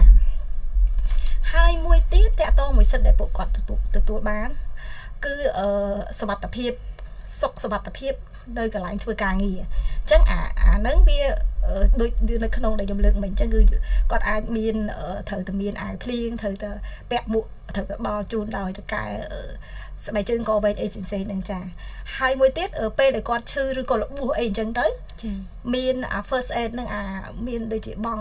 ហើយមួយទៀតតាក់ទងមួយសិទ្ធិដែលពួកគាត់ទទួលបានគឺសុវត្ថិភាពសុខសុវត្ថិភាពនៅកន្លែងធ្វើការងារអញ្ចឹងអាហ្នឹងវាដូចនៅក្នុងដែលខ្ញុំលើកមិញអញ្ចឹងគឺគាត់អាចមានត្រូវតែមានអាវភ្លៀងត្រូវតែពាក់មួកត្រូវតែបោលជូនដោយតកែស្បែកជើងកវែងអីផ្សេងៗហ្នឹងចាហើយមួយទៀតពេលដែលគាត់ឈឺឬក៏របួសអីអញ្ចឹងទៅចាមានអា first aid ហ្នឹងអាមានដូចជាបង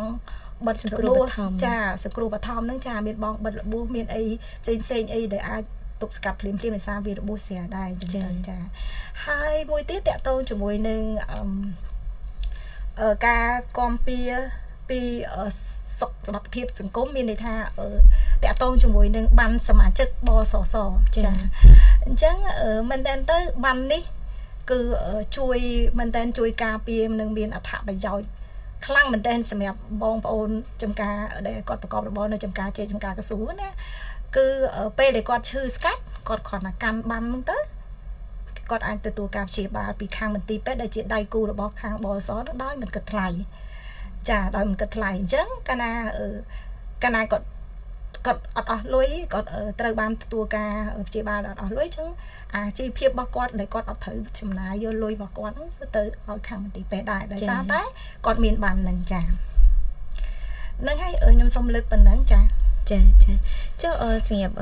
បិទរបួសចាសង្គ្រោះបឋមហ្នឹងចាមានបងបិទរបួសមានអីផ្សេងៗអីដែលអាចទប់ស្កាត់ភ្លាមៗដោយសារវារបួសស្រាលដែរអញ្ចឹងទៅចាហើយមួយទៀតតាក់ទងជាមួយនឹងការគាំពៀពីសុខសុវត្ថិភាពសង្គមមានន័យថាតាក់ទងជាមួយនឹងបានសមាជិកបសសចាអញ្ចឹងមែនតើទៅបាននេះគឺជួយមែនតើជួយការពារនិងមានអត្ថប្រយោជន៍ខ្លាំងមែនតើសម្រាប់បងប្អូនចំការដែលគាត់ប្រកបរបរនៅចំការចេកចំការកស៊ូណាគឺពេលដែលគាត់ឈឺស្កាត់គាត់គ្រាន់តែកាន់បានហ្នឹងទៅគាត់អាចទទួលការព្យាបាលពីខាងមន្ទីរពេទ្យដែលជាដៃគូរបស់ខាងបសនោះដោយមិនគិតថ្លៃចាដោយមិនគិតថ្លៃអញ្ចឹងកាលណាគាត់អត់អស់លុយគាត់ត្រូវបានទទួលការព្យាបាលអត់អស់លុយអញ្ចឹងអាជីវភាពរបស់គាត់ដែលគាត់អត់ត្រូវចំណាយយកលុយរបស់គាត់ហ្នឹងទៅឲ្យខាងមន្ទីរពេទ្យដែរដោយសារតែគាត់មានបាននឹងចានឹងហើយខ្ញុំសូមលើកប៉ុណ្ណឹងចាចាចាចុះសម្រាប់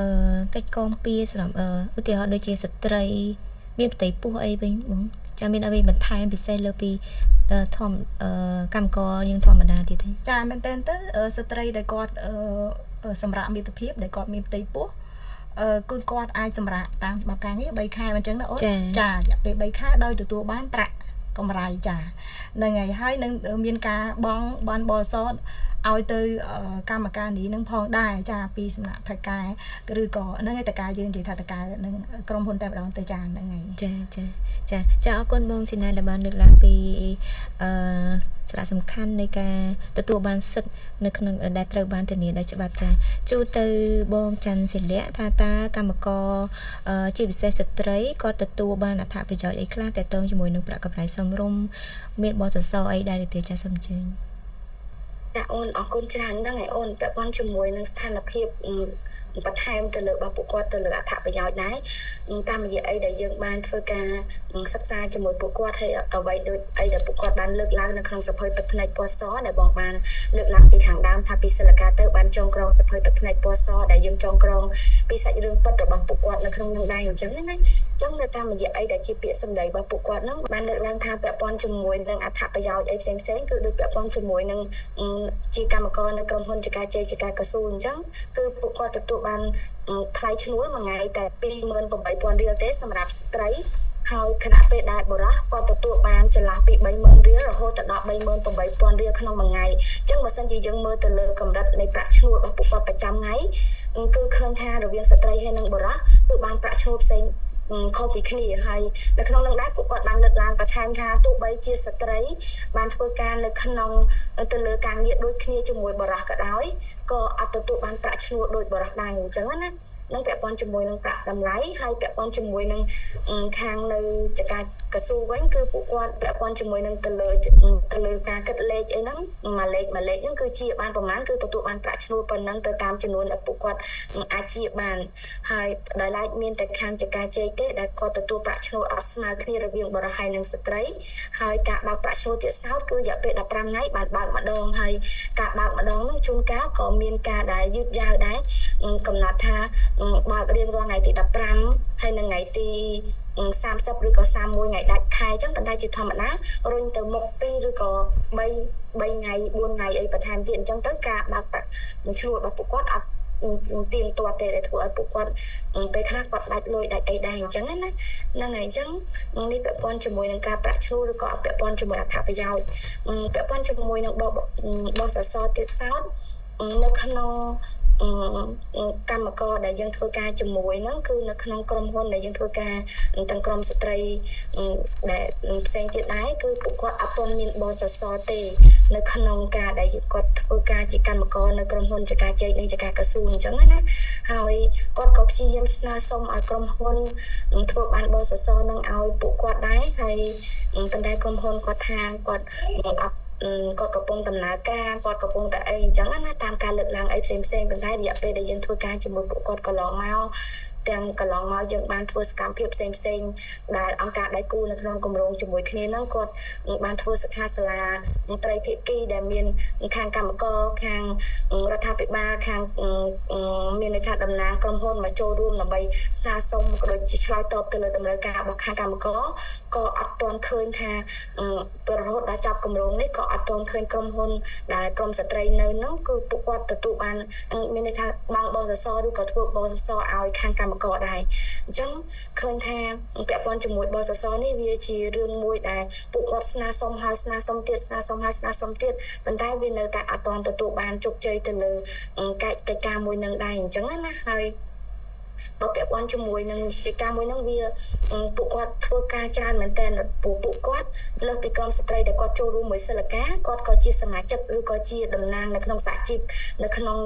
កិច្ចគាំពារសម្រាប់ឧទាហរណ៍ដូចជាស្ត្រីមានផ្ទៃពោះអីវិញបងចាមានអ្វីបន្ថែមពិសេសលើពីធម្មកម្មករយើងធម្មតាទៀតទេចាមែនតើទៅស្ត្រីដែលគាត់សម្រាប់មិត្តភាពដែលគាត់មានផ្ទៃពោះគឺគាត់អាចសម្រាប់តាមច្បាប់ការងារ3ខែអញ្ចឹងណាអូនចារយៈពេល3ខែដោយទទួលបានប្រាក់កម្រៃចាហ្នឹងហើយហើយនឹងមានការបង់បានបសឲ្យទៅកម្មការនីនឹងផងដែរចាពីសំណាក់ថៅកែឬក៏ហ្នឹងឯតកែយើងនិយាយថាតកែនឹងក្រុមហ៊ុនតែម្ដងទៅចាហ្នឹងហើយចាចាចាចាអរគុណបងស៊ីណាដែលបានលើកឡើងពីសារៈសំខាន់នៃការទទួលបានសិទ្ធិនៅក្នុងដែលត្រូវបានធានាដោយច្បាប់ចាជួទៅបងច័ន្ទសិលៈថាតើកម្មករជាពិសេសស្ត្រីគាត់ទទួលបានអត្ថប្រយោជន៍អីខ្លះទាក់ទងជាមួយនឹងប្រាក់កម្រៃសមរម្យមានបសសអីដែរទេចាសូមអញ្ជើញចាអូនអរគុណច្រើនហ្នឹងឯអូនពាក់ព័ន្ធជាមួយនឹងស្ថានភាពបន្ថែមទៅលើរបស់ពួកគាត់ទៅលើអត្ថប្រយោជន៍ដែរតាមរយៈអីដែលយើងបានធ្វើការសិក្សាជាមួយពួកគាត់ហើយអ្វីដូចអីដែលពួកគាត់បានលើកឡើងនៅក្នុងសភៅទឹកភ្នែកពណ៌សដែលបងបានលើកឡើងពីខាងដើមថាពីសិលកាទៅបានចងក្រងសភៅទឹកភ្នែកពណ៌សដែលយើងចងក្រងពីសាច់រឿងពិតរបស់ពួកគាត់នៅក្នុងនឹងដែរអញ្ចឹងណាអញ្ចឹងនៅតាមរយៈអីដែលជាពាក្យសម្ដីរបស់ពួកគាត់ហ្នឹងបានលើកឡើងថាពាក់ព័ន្ធជាមួយនឹងអត្ថប្រយោជន៍អីផ្សេងៗគឺដូចពាក់ព័ន្ធជាមួយនឹងជាកម្មករនៅក្រុមហ៊ុនចកាជ័យចកាកស៊ូអញ្ចឹងគឺពួកគាត់ទទួលបានថ្លៃឈ្នួលមួយថ្ងៃតែ 28,000 រៀលទេសម្រាប់ស្ត្រីហើយខណៈពេលដែលបុរសគាត់ទទួលបានចន្លោះពី 30,000 រៀលរហូតដល់ 38,000 រៀលក្នុងមួយថ្ងៃអញ្ចឹងបើសិនជាយើងមើលទៅលើកម្រិតនៃប្រាក់ឈ្នួលរបស់ពួកគាត់ប្រចាំថ្ងៃគឺឃើញថារវាងស្ត្រីហើយនិងបុរសគឺបានប្រាក់ឈ្នួលផ្សេងខុសពីគ្នាហើយនៅក្នុងនឹងដែរពួកគាត់បានលើកឡើងបន្ថែមថាទោះបីជាស្ត្រីបានធ្វើការនៅក្នុងទៅលើការងារដូចគ្នាជាមួយបុរសក៏ដោយក៏អត់ទទួលបានប្រាក់ឈ្នួលដូចបុរសដែរអញ្ចឹងណា នឹងពាក់ព័ន្ធជាមួយនឹងប្រាក់តម្លៃហើយពាក់ព័ន្ធជាមួយនឹងខាងនៅចកាកស៊ូវិញគឺពួកគាត់ពាក់ព័ន្ធជាមួយនឹងទៅលើទៅលើការគិតលេខអីហ្នឹងមួយលេខមួយលេខហ្នឹងគឺជាបានប្រមាណគឺទទួលបានប្រាក់ឈ្នួលប៉ុណ្ណឹងទៅតាមចំនួនដែលពួកគាត់អាចជាបានហើយដោយឡែកមានតែខាងចកាជ័យទេដែលគាត់ទទួលប្រាក់ឈ្នួលអត់ស្មើគ្នារវាងបុរសហើយនិងស្ត្រីហើយការបើកប្រាក់ឈ្នួលទៀតសោតគឺរយៈពេល15ថ្ងៃបានបើកម្ដងហើយការបើកម្ដងនោះជួនកាលក៏មានការដែលយឺតយ៉ាវដែរកំណត់ថាបើករៀងរាល់ថ្ងៃទី15ហើយនិងថ្ងៃទី30ឬក៏31ថ្ងៃដាច់ខែអញ្ចឹងប៉ុន្តែជាធម្មតារុញទៅមុខ2ឬក៏3 3ថ្ងៃ4ថ្ងៃអីបន្ថែមទៀតអញ្ចឹងទៅការបើកប្រាក់ឈ្នួលរបស់ពួកគាត់អត់ទៀងទាត់ទេដែលធ្វើឲ្យពួកគាត់ពេលខ្លះគាត់ដាច់លុយដាច់អីដែរអញ្ចឹងណាហ្នឹងហើយអញ្ចឹងនេះពាក់ព័ន្ធជាមួយនឹងការប្រាក់ឈ្នួលឬក៏ពាក់ព័ន្ធជាមួយអត្ថប្រយោជន៍ពាក់ព័ន្ធជាមួយនឹងបសសទៀតសោតនៅក្នុងកម្មករដែលយើងធ្វើការជាមួយហ្នឹងគឺនៅក្នុងក្រុមហ៊ុនដែលយើងធ្វើការទាំងក្រុមស្ត្រីដែលផ្សេងទៀតដែរគឺពួកគាត់អត់ទាន់មានបសសទេនៅក្នុងការដែលគាត់ធ្វើការជាកម្មករនៅក្រុមហ៊ុនចកាជែកនិងចកាកស៊ូអញ្ចឹងណាហើយគាត់ក៏ព្យាយាមស្នើសុំឲ្យក្រុមហ៊ុនធ្វើបានបសសនឹងឲ្យពួកគាត់ដែរហើយប៉ុន្តែក្រុមហ៊ុនគាត់ថាគាត់អត់គាត់កំពុងដំណើរការគាត់កំពុងតែអីអញ្ចឹងណាតាមការលើកឡើងអីផ្សេងផ្សេងប៉ុន្តែរយៈពេលដែលយើងធ្វើការជាមួយពួកគាត់កន្លងមកទាំងកន្លងមកយើងបានធ្វើសកម្មភាពផ្សេងផ្សេងដែលអង្គការដៃគូនៅក្នុងគម្រោងជាមួយគ្នាហ្នឹងគាត់បានធ្វើសិក្ខាសាលាត្រីភាគីដែលមានខាងកម្មករខាងរដ្ឋាភិបាលខាងមានន័យថាតំណាងក្រុមហ៊ុនមកចូលរួមដើម្បីស្នើសុំក៏ដូចជាឆ្លើយតបទៅលើតម្រូវការរបស់ខាងកម្មករក៏អត់ទាន់ឃើញថារហូតដល់ចប់គម្រោងនេះក៏អត់ទាន់ឃើញក្រុមហ៊ុនដែលក្រុមស្ត្រីនៅហ្នឹងគឺពួកគាត់ទទួលបានមានន័យថាបង់បសសឬក៏ធ្វើបសសឲ្យខាងកម្មករដែរអញ្ចឹងឃើញថាពាក់ព័ន្ធជាមួយបសសនេះវាជារឿងមួយដែលពួកគាត់ស្នើសុំហើយស្នើសុំទៀតស្នើសុំហើយស្នើសុំទៀតប៉ុន្តែវានៅតែអត់ទាន់ទទួលបានជោគជ័យទៅលើកិច្ចការមួយនឹងដែរអញ្ចឹងណាហើយបើពាក់ព័ន្ធជាមួយនឹងជាការមួយហ្នឹងវាពួកគាត់ធ្វើការច្រើនមែនតើពួកគាត់លើសពីក្រុមស្ត្រីដែលគាត់ចូលរួមមួយសិលកាគាត់ក៏ជាសមាជិកឬក៏ជាតំណាងនៅក្នុងសហជីពនៅក្នុង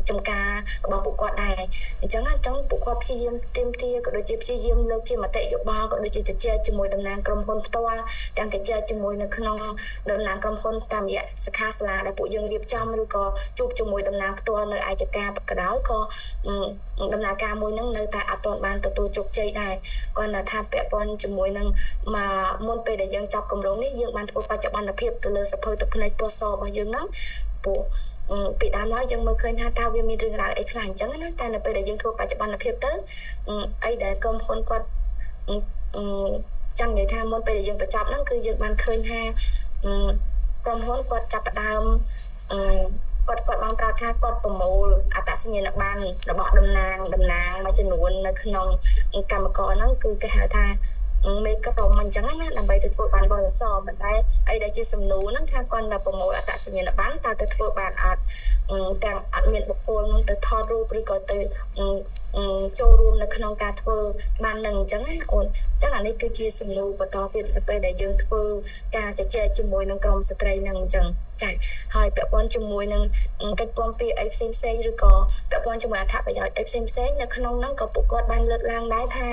ចំការរបស់ពួកគាត់ដែរអញ្ចឹងពួកគាត់ព្យាយាមទាមទារក៏ដូចជាព្យាយាមលើកជាមតិយោបល់ក៏ដូចជាជជែកជាមួយតំណាងក្រុមហ៊ុនផ្ទាល់ទាំងជជែកជាមួយនៅក្នុងតំណាងក្រុមហ៊ុនតាមរយៈសិក្ខាសាលាដែលពួកយើងរៀបចំឬក៏ជួបជាមួយតំណាងផ្ទាល់នៅឯចការក៏ដោយក៏ដំណើរការមួយនឹងនៅតែអត់ទាន់បានទទួលជោគជ័យដែរគាត់ថាពាក់ព័ន្ធជាមួយនឹងមកមុនពេលដែលយើងចាប់គម្រោងនេះយើងបានធ្វើបច្ចុប្បន្នភាពទៅលើសភៅទឹកភ្នែកពណ៌សរបស់យើងហ្នឹងពួកពីដើមឡើយយើងមើលឃើញថាតើវាមានរឿងរ៉ាវអីខ្លះអញ្ចឹងណាតែនៅពេលដែលយើងធ្វើបច្ចុប្បន្នភាពទៅអីដែលក្រុមហ៊ុនគាត់ចង់និយាយថាមុនពេលដែលយើងបញ្ចប់ហ្នឹងគឺយើងបានឃើញថាក្រុមហ៊ុនគាត់ចាប់ផ្ដើមគាត់បានប្រាប់ថាគាត់ប្រមូលអត្តសញ្ញាណប័ណ្ណរបស់តំណាងមួយចំនួននៅក្នុងកម្មករហ្នឹងគឺគេហៅថាមេក្រុមអញ្ចឹងណាដើម្បីទៅធ្វើបានបសសប៉ុន្តែអីដែលជាសំណួរហ្នឹងថាគាត់ដល់ប្រមូលអត្តសញ្ញាណប័ណ្ណតើទៅធ្វើបានអត់ទាំងអត់មានបុគ្គលហ្នឹងទៅថតរូបឬក៏ទៅចូលរួមនៅក្នុងការធ្វើបាននឹងអញ្ចឹងណាអូនអញ្ចឹងអានេះគឺជាសំណួរបន្តទៀតទៅពេលដែលយើងធ្វើការជជែកជាមួយនឹងក្រុមស្ត្រីហ្នឹងអញ្ចឹងចាហើយពាក់ព័ន្ធជាមួយនឹងកិច្ចគាំពារអីផ្សេងផ្សេងឬក៏ពាក់ព័ន្ធជាមួយអត្ថប្រយោជន៍អីផ្សេងផ្សេងនៅក្នុងហ្នឹងក៏ពួកគាត់បានលើកឡើងដែរថា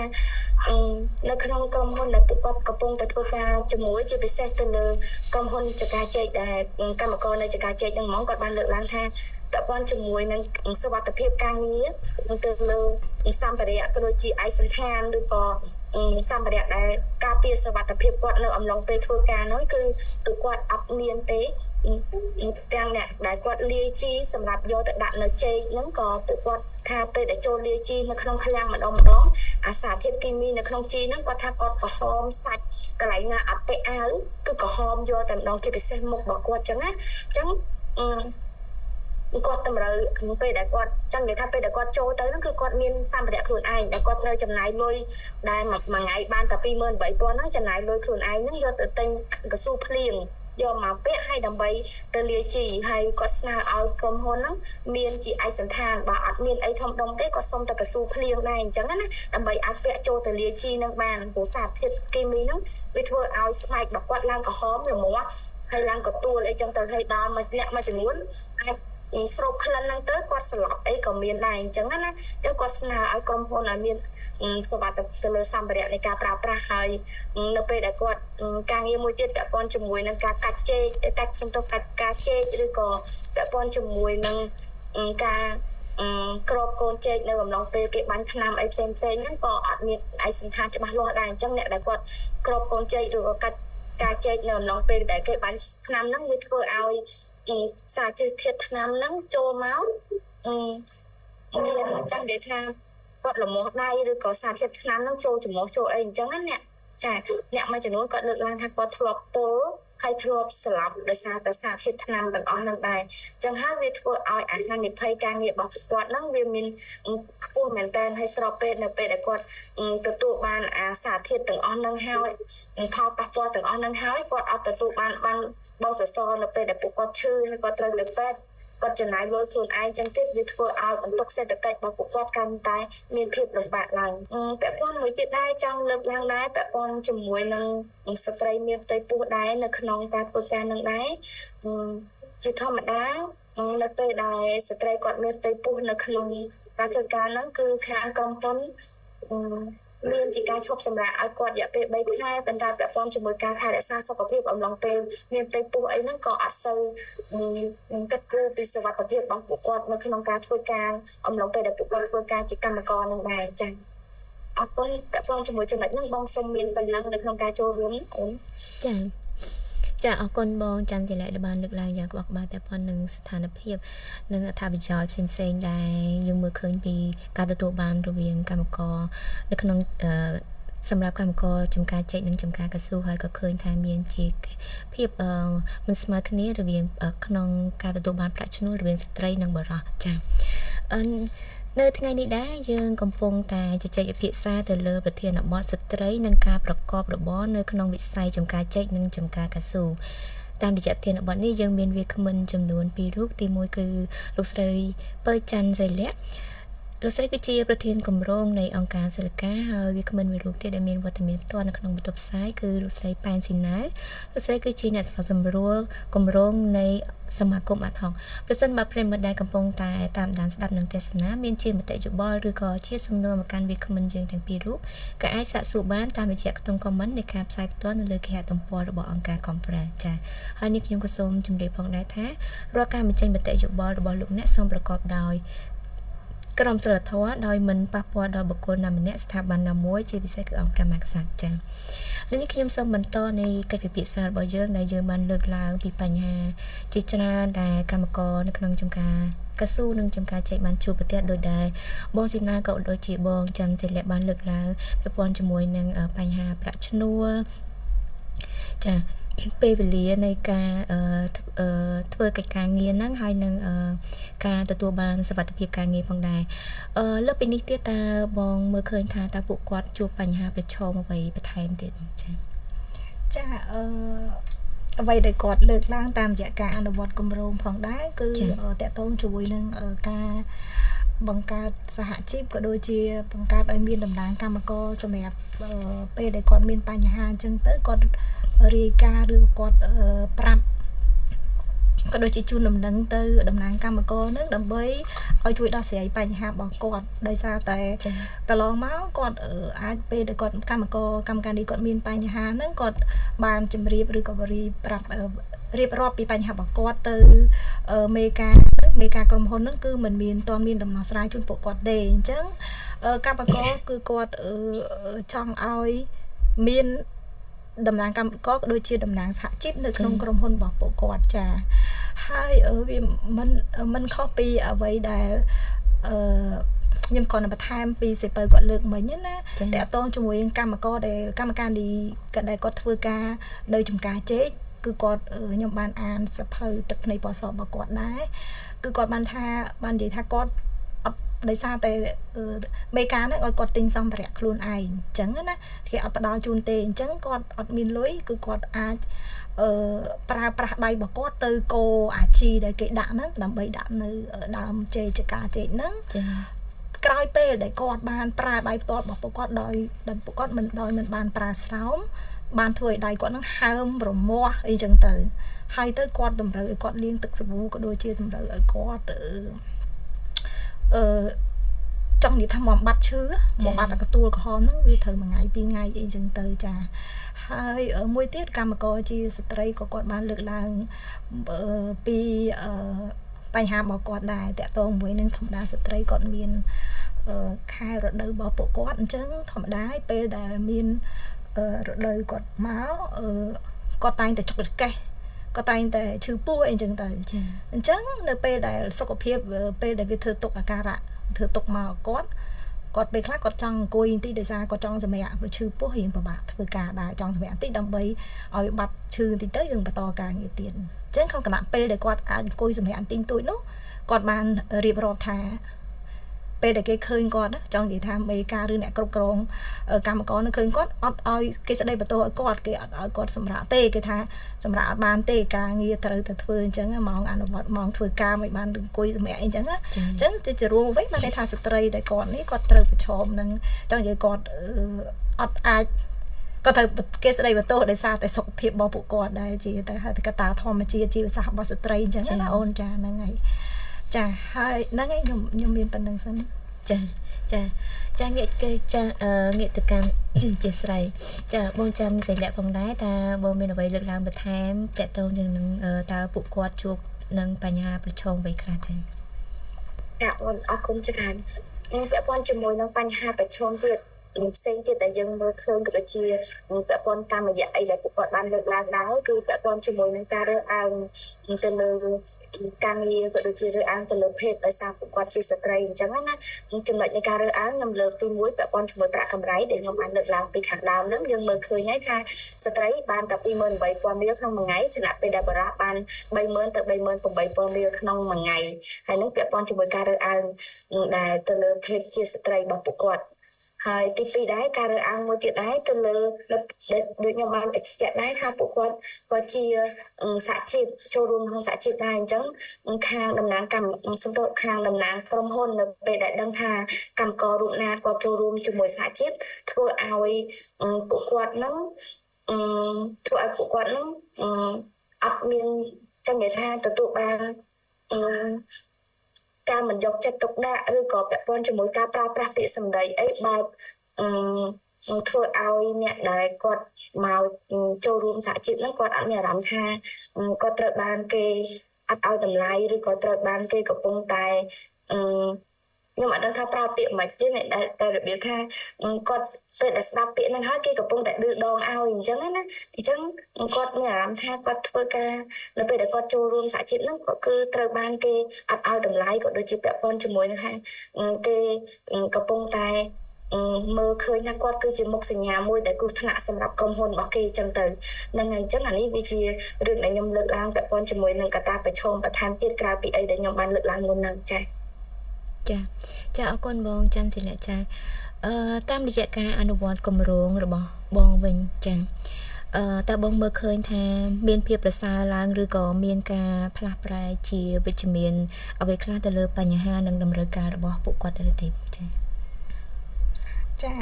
នៅក្នុងក្រុមហ៊ុនដែលពួកគាត់កំពុងតែធ្វើការជាមួយជាពិសេសទៅលើក្រុមហ៊ុនចកាជែកដែលកម្មករនៅចកាជែកហ្នឹងហ្មងគាត់បានលើកឡើងថាពាក់ព័ន្ធជាមួយនឹងសុវត្ថិភាពការងារនឹងទៅលើសម្ភារៈក៏ដូចជាឯកសណ្ឋានឬក៏សម្ភារៈដែលការពារសុវត្ថិភាពគាត់នៅអំឡុងពេលធ្វើការហ្នឹងគឺពួកគាត់អត់មានទេទាំងអ្នកដែលគាត់លាយជីសម្រាប់យកទៅដាក់នៅចេកហ្នឹងក៏ពួកគាត់ថាពេលដែលចូលលាយជីនៅក្នុងឃ្លាំងម្ដងម្ដងអាសារធាតុគីមីនៅក្នុងជីហ្នឹងគាត់ថាគាត់ក្រហមសាច់កន្លែងណាអត់ពាក់អាវគឺក្រហមយកតែម្ដងជាពិសេសមុខរបស់គាត់អញ្ចឹងណាអញ្ចឹងគាត់តម្រូវពេលដែលគាត់ចង់និយាយថាពេលដែលគាត់ចូលទៅហ្នឹងគឺគាត់មានសម្ភារៈខ្លួនឯងដែលគាត់ត្រូវចំណាយលុយដែលមួយថ្ងៃបានតែ28000ហ្នឹងចំណាយលុយខ្លួនឯងហ្នឹងយកទៅទិញកស៊ូភ្លៀងយកមកពាក់ឲ្យដើម្បីទៅលាយជីហើយគាត់ស្នើឲ្យក្រុមហ៊ុនហ្នឹងមានជាឯកសណ្ឋានបើអត់មានអីធំដុំទេគាត់សុំតែកស៊ូភ្លៀងដែរអញ្ចឹងណាដើម្បីអាចពាក់ចូលទៅលាយជីនឹងបានព្រោះសារធាតុគីមីហ្នឹងវាធ្វើឲ្យស្បែករបស់គាត់ឡើងក្រហមរមាស់ហើយឡើងកទួលអីចឹងទៅហើយដល់មួយអ្នកមួយចំនួនអាច ស្រូបក្លិនហ្នឹងទៅគាត់ស្លាប់អីក៏មានដែរអញ្ចឹងណាអញ្ចឹងគាត់ស្នើឲ្យក្រុមហ៊ុនឲ្យមានសុវត្ថិភាពទៅលើសម្ភារៈនៃការប្រើប្រាស់ហើយនៅពេលដែលគាត់ការងារមួយទៀតពាក់ព័ន្ធជាមួយនឹងការកាត់ចេកកាត់សំទោសកាត់ការចេកឬក៏ពាក់ព័ន្ធជាមួយនឹងការក្របកូនចេកនៅអំឡុងពេលគេបាញ់ថ្នាំអីផ្សេងផ្សេងហ្នឹងក៏អត់មានឯកសណ្ឋានច្បាស់លាស់ដែរអញ្ចឹងអ្នកដែលគាត់ក្របកូនចេកឬក៏កាត់ការចេកនៅអំឡុងពេលដែលគេបាញ់ថ្នាំហ្នឹងវាធ្វើឲ្យសារជាតិធាតុថ្នាំហ្នឹងចូលមកមានចង់និយាយថាគាត់លមាស់ដៃឬក៏សារធាតុថ្នាំហ្នឹងចូលច្រមុះចូលអីអញ្ចឹងណាអ្នកចាអ្នកមួយចំនួនគាត់លើកឡើងថាគាត់ធ្លាប់ពុលហើយធ្លាប់ស្លាប់ដោយសារតែសារធាតុថ្នាំទាំងអស់ហ្នឹងដែរអញ្ចឹងហើយវាធ្វើឲ្យអាហានិភ័យការងាររបស់គាត់ហ្នឹងវាមានខ្ពស់មែនតើហើយស្របពេលនៅពេលដែលគាត់ទទួលបានអាសារធាតុទាំងអស់ហ្នឹងហើយផលប៉ះពាល់ទាំងអស់ហ្នឹងហើយគាត់អត់ទទួលបានបោសសរនៅពេលដែលពួកគាត់ឈឺហើយគាត់ត្រូវទៅពេទ្យគាត់ចំណាយលុយខ្លួនឯងចឹងទៀតវាធ្វើឲ្យបន្ទុកសេដ្ឋកិច្ចរបស់ពួកគាត់កាន់តែមានភាពលំបាកឡើងពាក់ព័ន្ធមួយទៀតដែរចង់លើកឡើងដែរពាក់ព័ន្ធជាមួយនឹងស្ត្រីមានផ្ទៃពោះដែរនៅក្នុងការធ្វើការនឹងដែរជាធម្មតានៅពេលដែលស្ត្រីគាត់មានផ្ទៃពោះនៅក្នុងការធ្វើការហ្នឹងគឺខាងក្រុមហ៊ុនមានជាការឈប់សម្រាកឲ្យគាត់រយៈពេល3ខែប៉ុន្តែពាក់ព័ន្ធជាមួយការថែរក្សាសុខភាពអំឡុងពេលមានផ្ទៃពោះអីហ្នឹងក៏អត់សូវគិតគូរពីសុវត្ថិភាពរបស់ពួកគាត់នៅក្នុងការធ្វើការអំឡុងពេលដែលពួកគាត់ធ្វើការជាកម្មករនឹងដែរចា៎អរគុណពាក់ព័ន្ធជាមួយចំណុចហ្នឹងបងសូមមានប៉ុណ្ណឹងនៅក្នុងការចូលរួមអូនចា៎ចាអរគុណបងច័ន្ទសិលៈដែលបានលើកឡើងយ៉ាងក្បោះក្បាយពាក់ព័ន្ធនឹងស្ថានភាពនិងអត្ថប្រយោជន៍ផ្សេងៗដែលយើងមើលឃើញពីការទទួលបានរវាងកម្មករនៅក្នុងសម្រាប់កម្មករចំការចេកនិងចំការកស៊ូហើយក៏ឃើញថាមានជាភាពមិនស្មើគ្នារវាងក្នុងការទទួលបានប្រាក់ឈ្នួលរវាងស្ត្រីនិងបុរសចា៎នៅថ្ងៃនេះដែរយើងកំពុងតែជជែកពិភាក្សាទៅលើប្រធានបទស្ត្រីនិងការប្រកបរបរនៅក្នុងវិស័យចំការចេកនិងចំការកស៊ូតាមរយៈប្រធានបទនេះយើងមានវាគ្មិនចំនួន2រូបទី1គឺលោកស្រីពៅច័ន្ទសិលៈលោកស្រីគឺជាប្រធានគម្រោងនៃអង្គការសិលកាហើយវាគ្មិនមួយរូបទៀតដែលមានវត្តមានផ្ទាល់នៅក្នុងបន្ទប់ផ្សាយគឺលោកស្រីប៉ែនស៊ីណៅលោកស្រីគឺជាអ្នកសម្របសម្រួលគម្រោងនៃសមាគមអាត់ហុកប្រសិនបើប្រិយមិត្តដែលកំពុងតែតាមដានស្ដាប់និងទស្សនាមានជាមតិយោបល់ឬក៏ជាសំណួរមកកាន់វាគ្មិនយើងទាំងពីររូបក៏អាចសាកសួរបានតាមរយៈក្នុង comment នៃការផ្សាយផ្ទាល់នៅលើគេហទំព័ររបស់អង្គការ Conference ចា៎ហើយនេះខ្ញុំក៏សូមជម្រាបផងដែរថារាល់ការបញ្ចេញមតិយោបល់របស់លោកអ្នកសូមប្រកបដោយក្រមសីលធម៌ដោយមិនប៉ះពាល់ដល់បុគ្គលណាម្នាក់ស្ថាប័នណាមួយជាពិសេសគឺអង្គព្រះមហាក្សត្រចា៎នេះខ្ញុំសូមបន្តនៃកិច្ចពិភាក្សារបស់យើងដែលយើងបានលើកឡើងពីបញ្ហាជាច្រើនដែលកម្មករនៅក្នុងចំការកស៊ូនិងចំការចេកបានជួបប្រទះដោយដែរបងស៊ីណាក៏ដូចជាបងច័ន្ទសិលៈបានលើកឡើងពាក់ព័ន្ធជាមួយនឹងបញ្ហាប្រាក់ឈ្នួលចាពេលវេលានៃការធ្វើកិច្ចការងារហ្នឹងហើយនឹងការទទួលបានសុវត្ថិភាពការងារផងដែរលើសពីនេះទៀតតើបងមើលឃើញថាតើពួកគាត់ជួបបញ្ហាប្រឈមអ្វីបន្ថែមទៀតចា៎ចាអ្វីដែលគាត់លើកឡើងតាមរយៈការអនុវត្តគម្រោងផងដែរគឺតកតងជាមួយនឹងការបង្កើតសហជីពក៏ដូចជាបង្កើតឲ្យមានតំណាងកម្មករសម្រាប់ពេលដែលគាត់មានបញ្ហាអញ្ចឹងទៅគាត់រាយការណ៍ឬគាត់ប្រាប់ក៏ដូចជាជូនដំណឹងទៅតំណាងកម្មករនឹងដើម្បីឲ្យជួយដោះស្រាយបញ្ហារបស់គាត់ដោយសារតែកន្លងមកគាត់អាចពេលដែលគាត់កម្មករកម្មការនេះគាត់មានបញ្ហាហ្នឹងគាត់បានជម្រាបឬក៏ប្រាប់រៀបរាប់ពីបញ្ហារបស់គាត់ទៅមេការមេការក្រុមហ៊ុនហ្នឹងគឺមិនមានទាន់មានដំណោះស្រាយជូនពួកគាត់ទេអញ្ចឹងកម្មករគឺគាត់ចង់ឲ្យមានតំណាងកម្មករក៏ដូចជាតំណាងសហជីពនៅក្នុងក្រុមហ៊ុនរបស់ពួកគាត់ចាហើយវាមិនខុសពីអ្វីដែលខ្ញុំគ្រាន់តែបន្ថែមពីសេពៅគាត់លើកមិញណាតកតងជាមួយនឹងកម្មករដែលកម្មការនេះដែលគាត់ធ្វើការនៅចំការចេកគឺគាត់ខ្ញុំបានអានសភៅទឹកភ្នែកពណ៌សរបស់គាត់ដែរគឺគាត់បានថាបាននិយាយថាគាត់អត់ដោយសារតែមេការហ្នឹងឲ្យគាត់ទិញសម្ភារៈខ្លួនឯងអញ្ចឹងណាគេអត់ផ្ដល់ជូនទេអញ្ចឹងគាត់អត់មានលុយគឺគាត់អាចប្រើប្រាស់ដៃរបស់គាត់ទៅកោអាជីដែលគេដាក់ហ្នឹងដើម្បីដាក់នៅដើមចេកចកាចេកហ្នឹងចា៎ក្រោយពេលដែលគាត់បានប្រើដៃផ្ទាល់របស់ពួកគាត់ដោយពួកគាត់មិនដោយមិនបានប្រើស្រោម បានធ្វើឲ្យដៃគាត់នឹងហើមរមាស់អីចឹងទៅហើយទៅគាត់តម្រូវឲ្យគាត់លាងទឹកសាប៊ូក៏ដូចជាតម្រូវឲ្យគាត់អឺចង់និយាយថាបំបត្តិឈឺបំបត្តិកទួលក្រហមហ្នឹងវាត្រូវមួយថ្ងៃពីរថ្ងៃអីចឹងទៅចាហើយមួយទៀតកម្មករជាស្ត្រីក៏គាត់បានលើកឡើងពីបញ្ហារបស់គាត់ដែរតកតងមួយនឹងធម្មតាស្ត្រីគាត់មានខែរដូវរបស់ពួកគាត់អញ្ចឹងធម្មតាពេលដែលមានរដូវគាត់មកគាត់តែងតែចុកចកេះគាត់តែងតែឈឺពោះអីចឹងទៅអញ្ចឹងនៅពេលដែលសុខភាពពេលដែលវាធ្វើទុកអាការៈធ្វើទុកមកគាត់គាត់ពេលខ្លះគាត់ចង់អង្គុយបន្តិចដោយសារគាត់ចង់សម្រាកព្រោះឈឺពោះរៀងពិបាកធ្វើការដែរចង់សម្រាកបន្តិចដើម្បីឲ្យបាត់ឈឺបន្តិចទៅយើងបន្តការងារទៀតអញ្ចឹងក្នុងគណៈពេលដែលគាត់អាចអង្គុយសម្រាកបន្តិចបន្តួចនោះគាត់បានរៀបរាប់ថាពេលដែលគេឃើញគាត់ចង់និយាយថាមេការឬអ្នកគ្រប់គ្រងកម្មករនៅឃើញគាត់អត់ឲ្យគេស្ដីបន្ទោសឲ្យគាត់គេអត់ឲ្យគាត់សម្រាកទេគេថាសម្រាកអត់បានទេការងារត្រូវតែធ្វើអញ្ចឹងម៉ោងអនុវត្តម៉ោងធ្វើការមិនបានអង្គុយសម្រាកអីអញ្ចឹងអញ្ចឹងជារួមវិញបានន័យថាស្ត្រីដែលគាត់នេះគាត់ត្រូវប្រឈមនឹងចង់និយាយគាត់អត់អាចក៏ត្រូវគេស្ដីបន្ទោសដោយសារតែសុខភាពរបស់ពួកគាត់ដែលជាតែហៅកត្តាធម្មជាតិជីវសាស្ត្ររបស់ស្ត្រីអញ្ចឹងណាអូនចាហ្នឹងហើយចាហើយហ្នឹងឯងខ្ញុំមានប៉ុណ្្នឹងសិនចាចាចាងាកគេចាងាកទៅកាន់ជាស្រ័យចាបងចាំសិលៈផងដែរតើបងមានអ្វីលើកឡើងបន្ថែមតកតងនឹងតើពួកគាត់ជួបនឹងបញ្ហាប្រឈមអ្វីខ្លះចាចាអូនអរគុណច្រើនពាក់ព័ន្ធជាមួយនឹងបញ្ហាប្រឈមទៀតផ្សេងទៀតដែលយើងមើលឃើញក៏ដូចជាពាក់ព័ន្ធតាមរយៈអីដែលពួកគាត់បានលើកឡើងដែរគឺពាក់ព័ន្ធជាមួយនឹងការរើសអើងទៅលើការងារក៏ដូចជារើសអើងទៅលើភេទដោយសារពួកគាត់ជាស្ត្រីអញ្ចឹងណាចំណុចនៃការរើសអើងខ្ញុំលើកទី1ពាក់ព័ន្ធជាមួយប្រាក់កម្រៃដែលខ្ញុំបានលើកឡើងពីខាងដើមហ្នឹងយើងមើលឃើញហើយថាស្ត្រីបានតែ 28,000 រៀលក្នុងមួយថ្ងៃខណៈពេលដែលបុរសបាន 30,000 ទៅ 38,000 រៀលក្នុងមួយថ្ងៃហើយនឹងពាក់ព័ន្ធជាមួយការរើសអើងដែលទៅលើភេទជាស្ត្រីរបស់ពួកគាត់ហើយទី2ដែរការរើសអើងមួយទៀតដែរទៅលើដូចខ្ញុំបានបញ្ជាក់ដែរថាពួកគាត់ក៏ជាសហជីពចូលរួមក្នុងសហជីពដែរអញ្ចឹងខាងតំណាងកម្មសំទោសខាងតំណាងក្រុមហ៊ុននៅពេលដែលដឹងថាកម្មកររូបណាគាត់ចូលរួមជាមួយសហជីពធ្វើឲ្យពួកគាត់នឹងធ្វើឲ្យពួកគាត់នឹងអត់មានចង់និយាយថាទទួលបានការមិនយកចិត្តទុកដាក់ឬក៏ពាក់ព័ន្ធជាមួយការប្រើប្រាស់ពាក្យសម្ដីអីបែបធ្វើឲ្យអ្នកដែលគាត់មកចូលរួមសហជីពហ្នឹងគាត់អត់មានអារម្មណ៍ថាគាត់ត្រូវបានគេអត់ឲ្យតម្លៃឬក៏ត្រូវបានគេកំពុងតែខ្ញុំអត់ដឹងថាប្រើពាក្យមិនទេតែរបៀបថាគាត់ពេលដែលស្ដាប់ពាក្យហ្នឹងហើយគេកំពុងតែឌឺដងឲ្យអញ្ចឹងណាអញ្ចឹងគាត់មានអារម្មណ៍ថាគាត់ធ្វើការនៅពេលដែលគាត់ចូលរួមសហជីពហ្នឹងក៏គឺត្រូវបានគេអត់ឲ្យតម្លៃក៏ដូចជាពាក់ព័ន្ធជាមួយនឹងថាគេកំពុងតែមើលឃើញថាគាត់គឺជាមុខសញ្ញាមួយដែលគ្រោះថ្នាក់សម្រាប់ក្រុមហ៊ុនរបស់គេអញ្ចឹងទៅហ្នឹងហើយអញ្ចឹងអានេះវាជារឿងដែលខ្ញុំលើកឡើងពាក់ព័ន្ធជាមួយនឹងកត្តាប្រឈមបន្ថែមទៀតក្រៅពីអីដែលខ្ញុំបានលើកឡើងមុនហ្នឹងចាចាចាអរគុណបងច័ន្ទសិលៈចាតាមរយៈការអនុវត្តគម្រោងរបស់បងវិញចាតើបងមើលឃើញថាមានភាពប្រសើរឡើងឬក៏មានការផ្លាស់ប្រែជាវិជ្ជមានអ្វីខ្លះទៅលើបញ្ហានិងតម្រូវការរបស់ពួកគាត់ដែរទេចាចា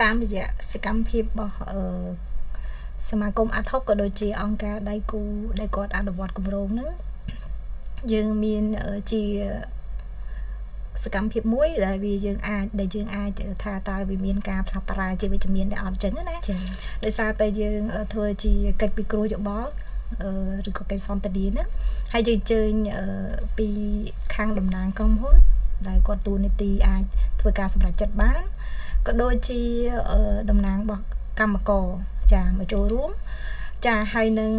តាមរយៈសកម្មភាពរបស់សមាគមអាត់ហុកក៏ដូចជាអង្គការដៃគូដែលគាត់អនុវត្តគម្រោងហ្នឹងយើងមានជាសកម្មភាពមួយដែលវាយើងអាចដែលយើងអាចថាតើវាមានការផ្លាស់ប្រែជាវិជ្ជមានដែរអត់ចឹងណាដោយសារតែយើងធ្វើជាកិច្ចពិគ្រោះយោបល់ឬក៏កិច្ចសន្ទនាហ្នឹងហើយយើងអញ្ជើញពីខាងតំណាងក្រុមហ៊ុនដែលគាត់តួនាទីអាចធ្វើការសម្រេចចិត្តបានក៏ដូចជាតំណាងរបស់កម្មករចាមកចូលរួមចាហើយនឹង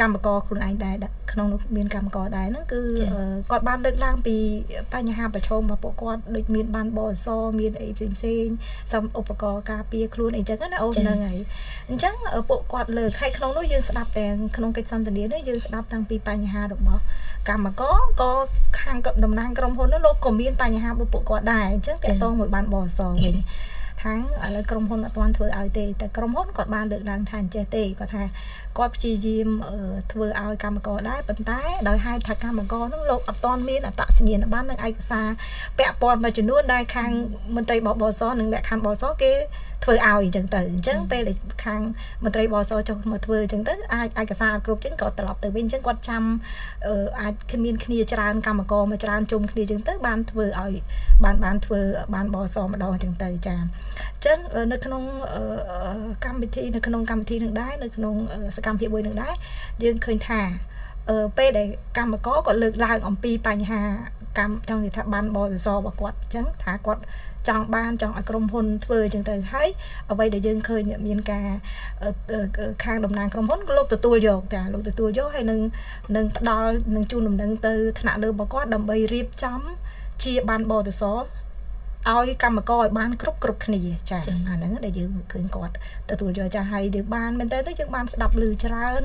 កម្មករខ្លួនឯងដែរក្នុងនោះមានកម្មករដែរហ្នឹងគឺគាត់បានលើកឡើងពីបញ្ហាប្រឈមរបស់ពួកគាត់ដូចមានបានបអសមានអីផ្សេងផ្សេងសំឧបករណ៍ការពារខ្លួនអីចឹងណាអូនហ្នឹងហើយអញ្ចឹងពួកគាត់លើកហើយក្នុងនោះយើងស្ដាប់ទាំងក្នុងកិច្ចសន្ទនានេះយើងស្ដាប់តាំងពីបញ្ហារបស់កម្មករក៏ខាងតំណាងក្រុមហ៊ុននោះលោកក៏មានបញ្ហារបស់ពួកគាត់ដែរអញ្ចឹងតកតងមួយបានបអសវិញ ថាឥឡូវក្រុមហ៊ុនអត់ទាន់ធ្វើឲ្យទេតែក្រុមហ៊ុនគាត់បានលើកឡើងថាអញ្ចេះទេគាត់ថាគាត់ព្យាយាមធ្វើឲ្យកម្មករដែរប៉ុន្តែដោយហេតុថាកម្មករហ្នឹងលោកអត់ទាន់មានអត្តសញ្ញាណប័ណ្ណនិងឯកសារពាក់ព័ន្ធមួយចំនួនដែលខាងមន្ត្រីបបសនិងលក្ខខណ្ឌបសគេធ្វើឲ្យអញ្ចឹងទៅអញ្ចឹងពេលដែលខាងមន្ត្រីបសចុះមកធ្វើអញ្ចឹងទៅអាចឯកសារអត់គ្រប់អញ្ចឹងក៏ត្រឡប់ទៅវិញអញ្ចឹងគាត់ចាំអាចមានគ្នាច្រើនកម្មករមកច្រើនជុំគ្នាអញ្ចឹងទៅបានធ្វើឲ្យបានធ្វើបានបសម្ដងអញ្ចឹងទៅចាអញ្ចឹងនៅក្នុងកម្មវិធីនៅក្នុងកម្មវិធីនឹងដែរនៅក្នុងសកម្មភាពមួយនឹងដែរយើងឃើញថាពេលដែលកម្មករគាត់លើកឡើងអំពីបញ្ហាកម្មចង់និយាយថាបានបសរបស់គាត់អញ្ចឹងថាគាត់ចង់បានចង់ឲ្យក្រុមហ៊ុនធ្វើអញ្ចឹងទៅហើយអ្វីដែលយើងឃើញមានការខាងតំណាងក្រុមហ៊ុនក៏លោកទទួលយកចាលោកទទួលយកហើយនឹងផ្ដល់នឹងជូនដំណឹងទៅថ្នាក់លើរបស់គាត់ដើម្បីរៀបចំជាបានបទសឲ្យកម្មករឲ្យបានគ្រប់គ្នាចាអាហ្នឹងដែលយើងឃើញគាត់ទទួលយកចាហើយយើងបានមែនតើទៅយើងបានស្ដាប់ឮច្រើន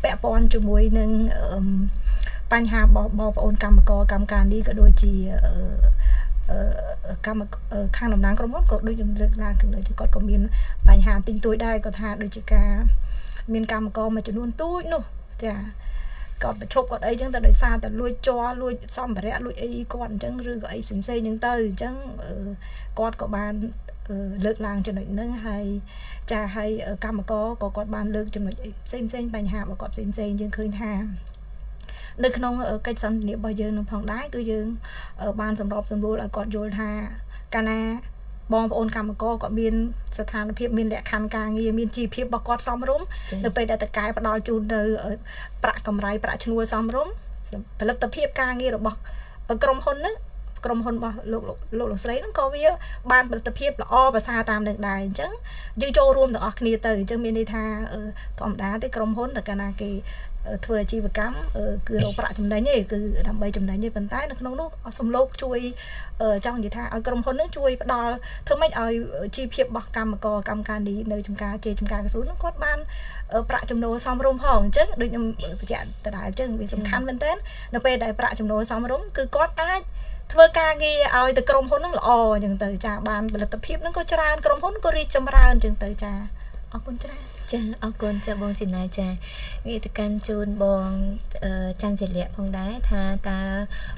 ពាក់ព័ន្ធជាមួយនឹងបញ្ហារបស់បងប្អូនកម្មករកម្មការនេះក៏ដូចជាកម្មខាងតំណាងក្រុមហ៊ុនក៏ដូចខ្ញុំលើកឡើងគឺគាត់ក៏មានបញ្ហាទិញទួយដែរគាត់ថាដូចជាការមានកម្មករមួយចំនួនទូចនោះចាគាត់ប្រឈប់គាត់អីចឹងតែដោយសារតែលួចជ័រលួចសម្ភារៈលួចអីគាត់អញ្ចឹងឬក៏អីផ្សេងផ្សេងចឹងទៅអញ្ចឹងគាត់ក៏បានលើកឡើងចំណុចហ្នឹងហើយចាហើយកម្មករក៏គាត់បានលើកចំណុចអីផ្សេងផ្សេងបញ្ហារបស់គាត់ផ្សេងផ្សេងយើងឃើញថានៅក្នុងកិច្ចសន្ទនារបស់យើងនឹងផងដែរគឺយើងបានសម្របសម្រួលឲ្យគាត់យល់ថាកាលណាបងប្អូនកម្មករគាត់មានស្ថានភាពមានលក្ខខណ្ឌការងារមានជីវភាពរបស់គាត់សមរម្យនៅពេលដែលតកែផ្ដល់ជូននៅប្រាក់កម្រៃប្រាក់ឈ្នួលសមរម្យផលិតភាពការងាររបស់ក្រុមហ៊ុនហ្នឹងក្រុមហ៊ុនរបស់លោកលោកស្រីហ្នឹងក៏វាបានផលិតភាពល្អប្រសើរតាមនឹងដែរអញ្ចឹងយើងចូលរួមទាំងអស់គ្នាទៅអញ្ចឹងមានន័យថាធម្មតាទេក្រុមហ៊ុនតែកាលណាគេធ្វើអាជីវកម្មគឺរកប្រាក់ចំណេញទេគឺដើម្បីចំណេញទេប៉ុន្តែនៅក្នុងនោះសំលោកជួយចង់និយាយថាឲ្យក្រុមហ៊ុននឹងជួយផ្ដល់ធ្វើម៉េចឲ្យជីវភាពរបស់កម្មករកម្មការនីនៅចំការជេចំការកស៊ូនឹងគាត់បានប្រាក់ចំណូលសមរម្យផងអញ្ចឹងដូចខ្ញុំបញ្ជាក់ដដែលអញ្ចឹងវាសំខាន់មែនទែននៅពេលដែលប្រាក់ចំណូលសមរម្យគឺគាត់អាចធ្វើការងារឲ្យទៅក្រុមហ៊ុននឹងល្អអញ្ចឹងទៅចាបានផលិតភាពនឹងក៏ច្រើនក្រុមហ៊ុនក៏រីកចម្រើនអញ្ចឹងទៅចាអរគុណច្រើនចាអរគុណចាបងស៊ីណាចាងាកទៅកាន់ជូនបងច័ន្ទសិលៈផងដែរថាតើ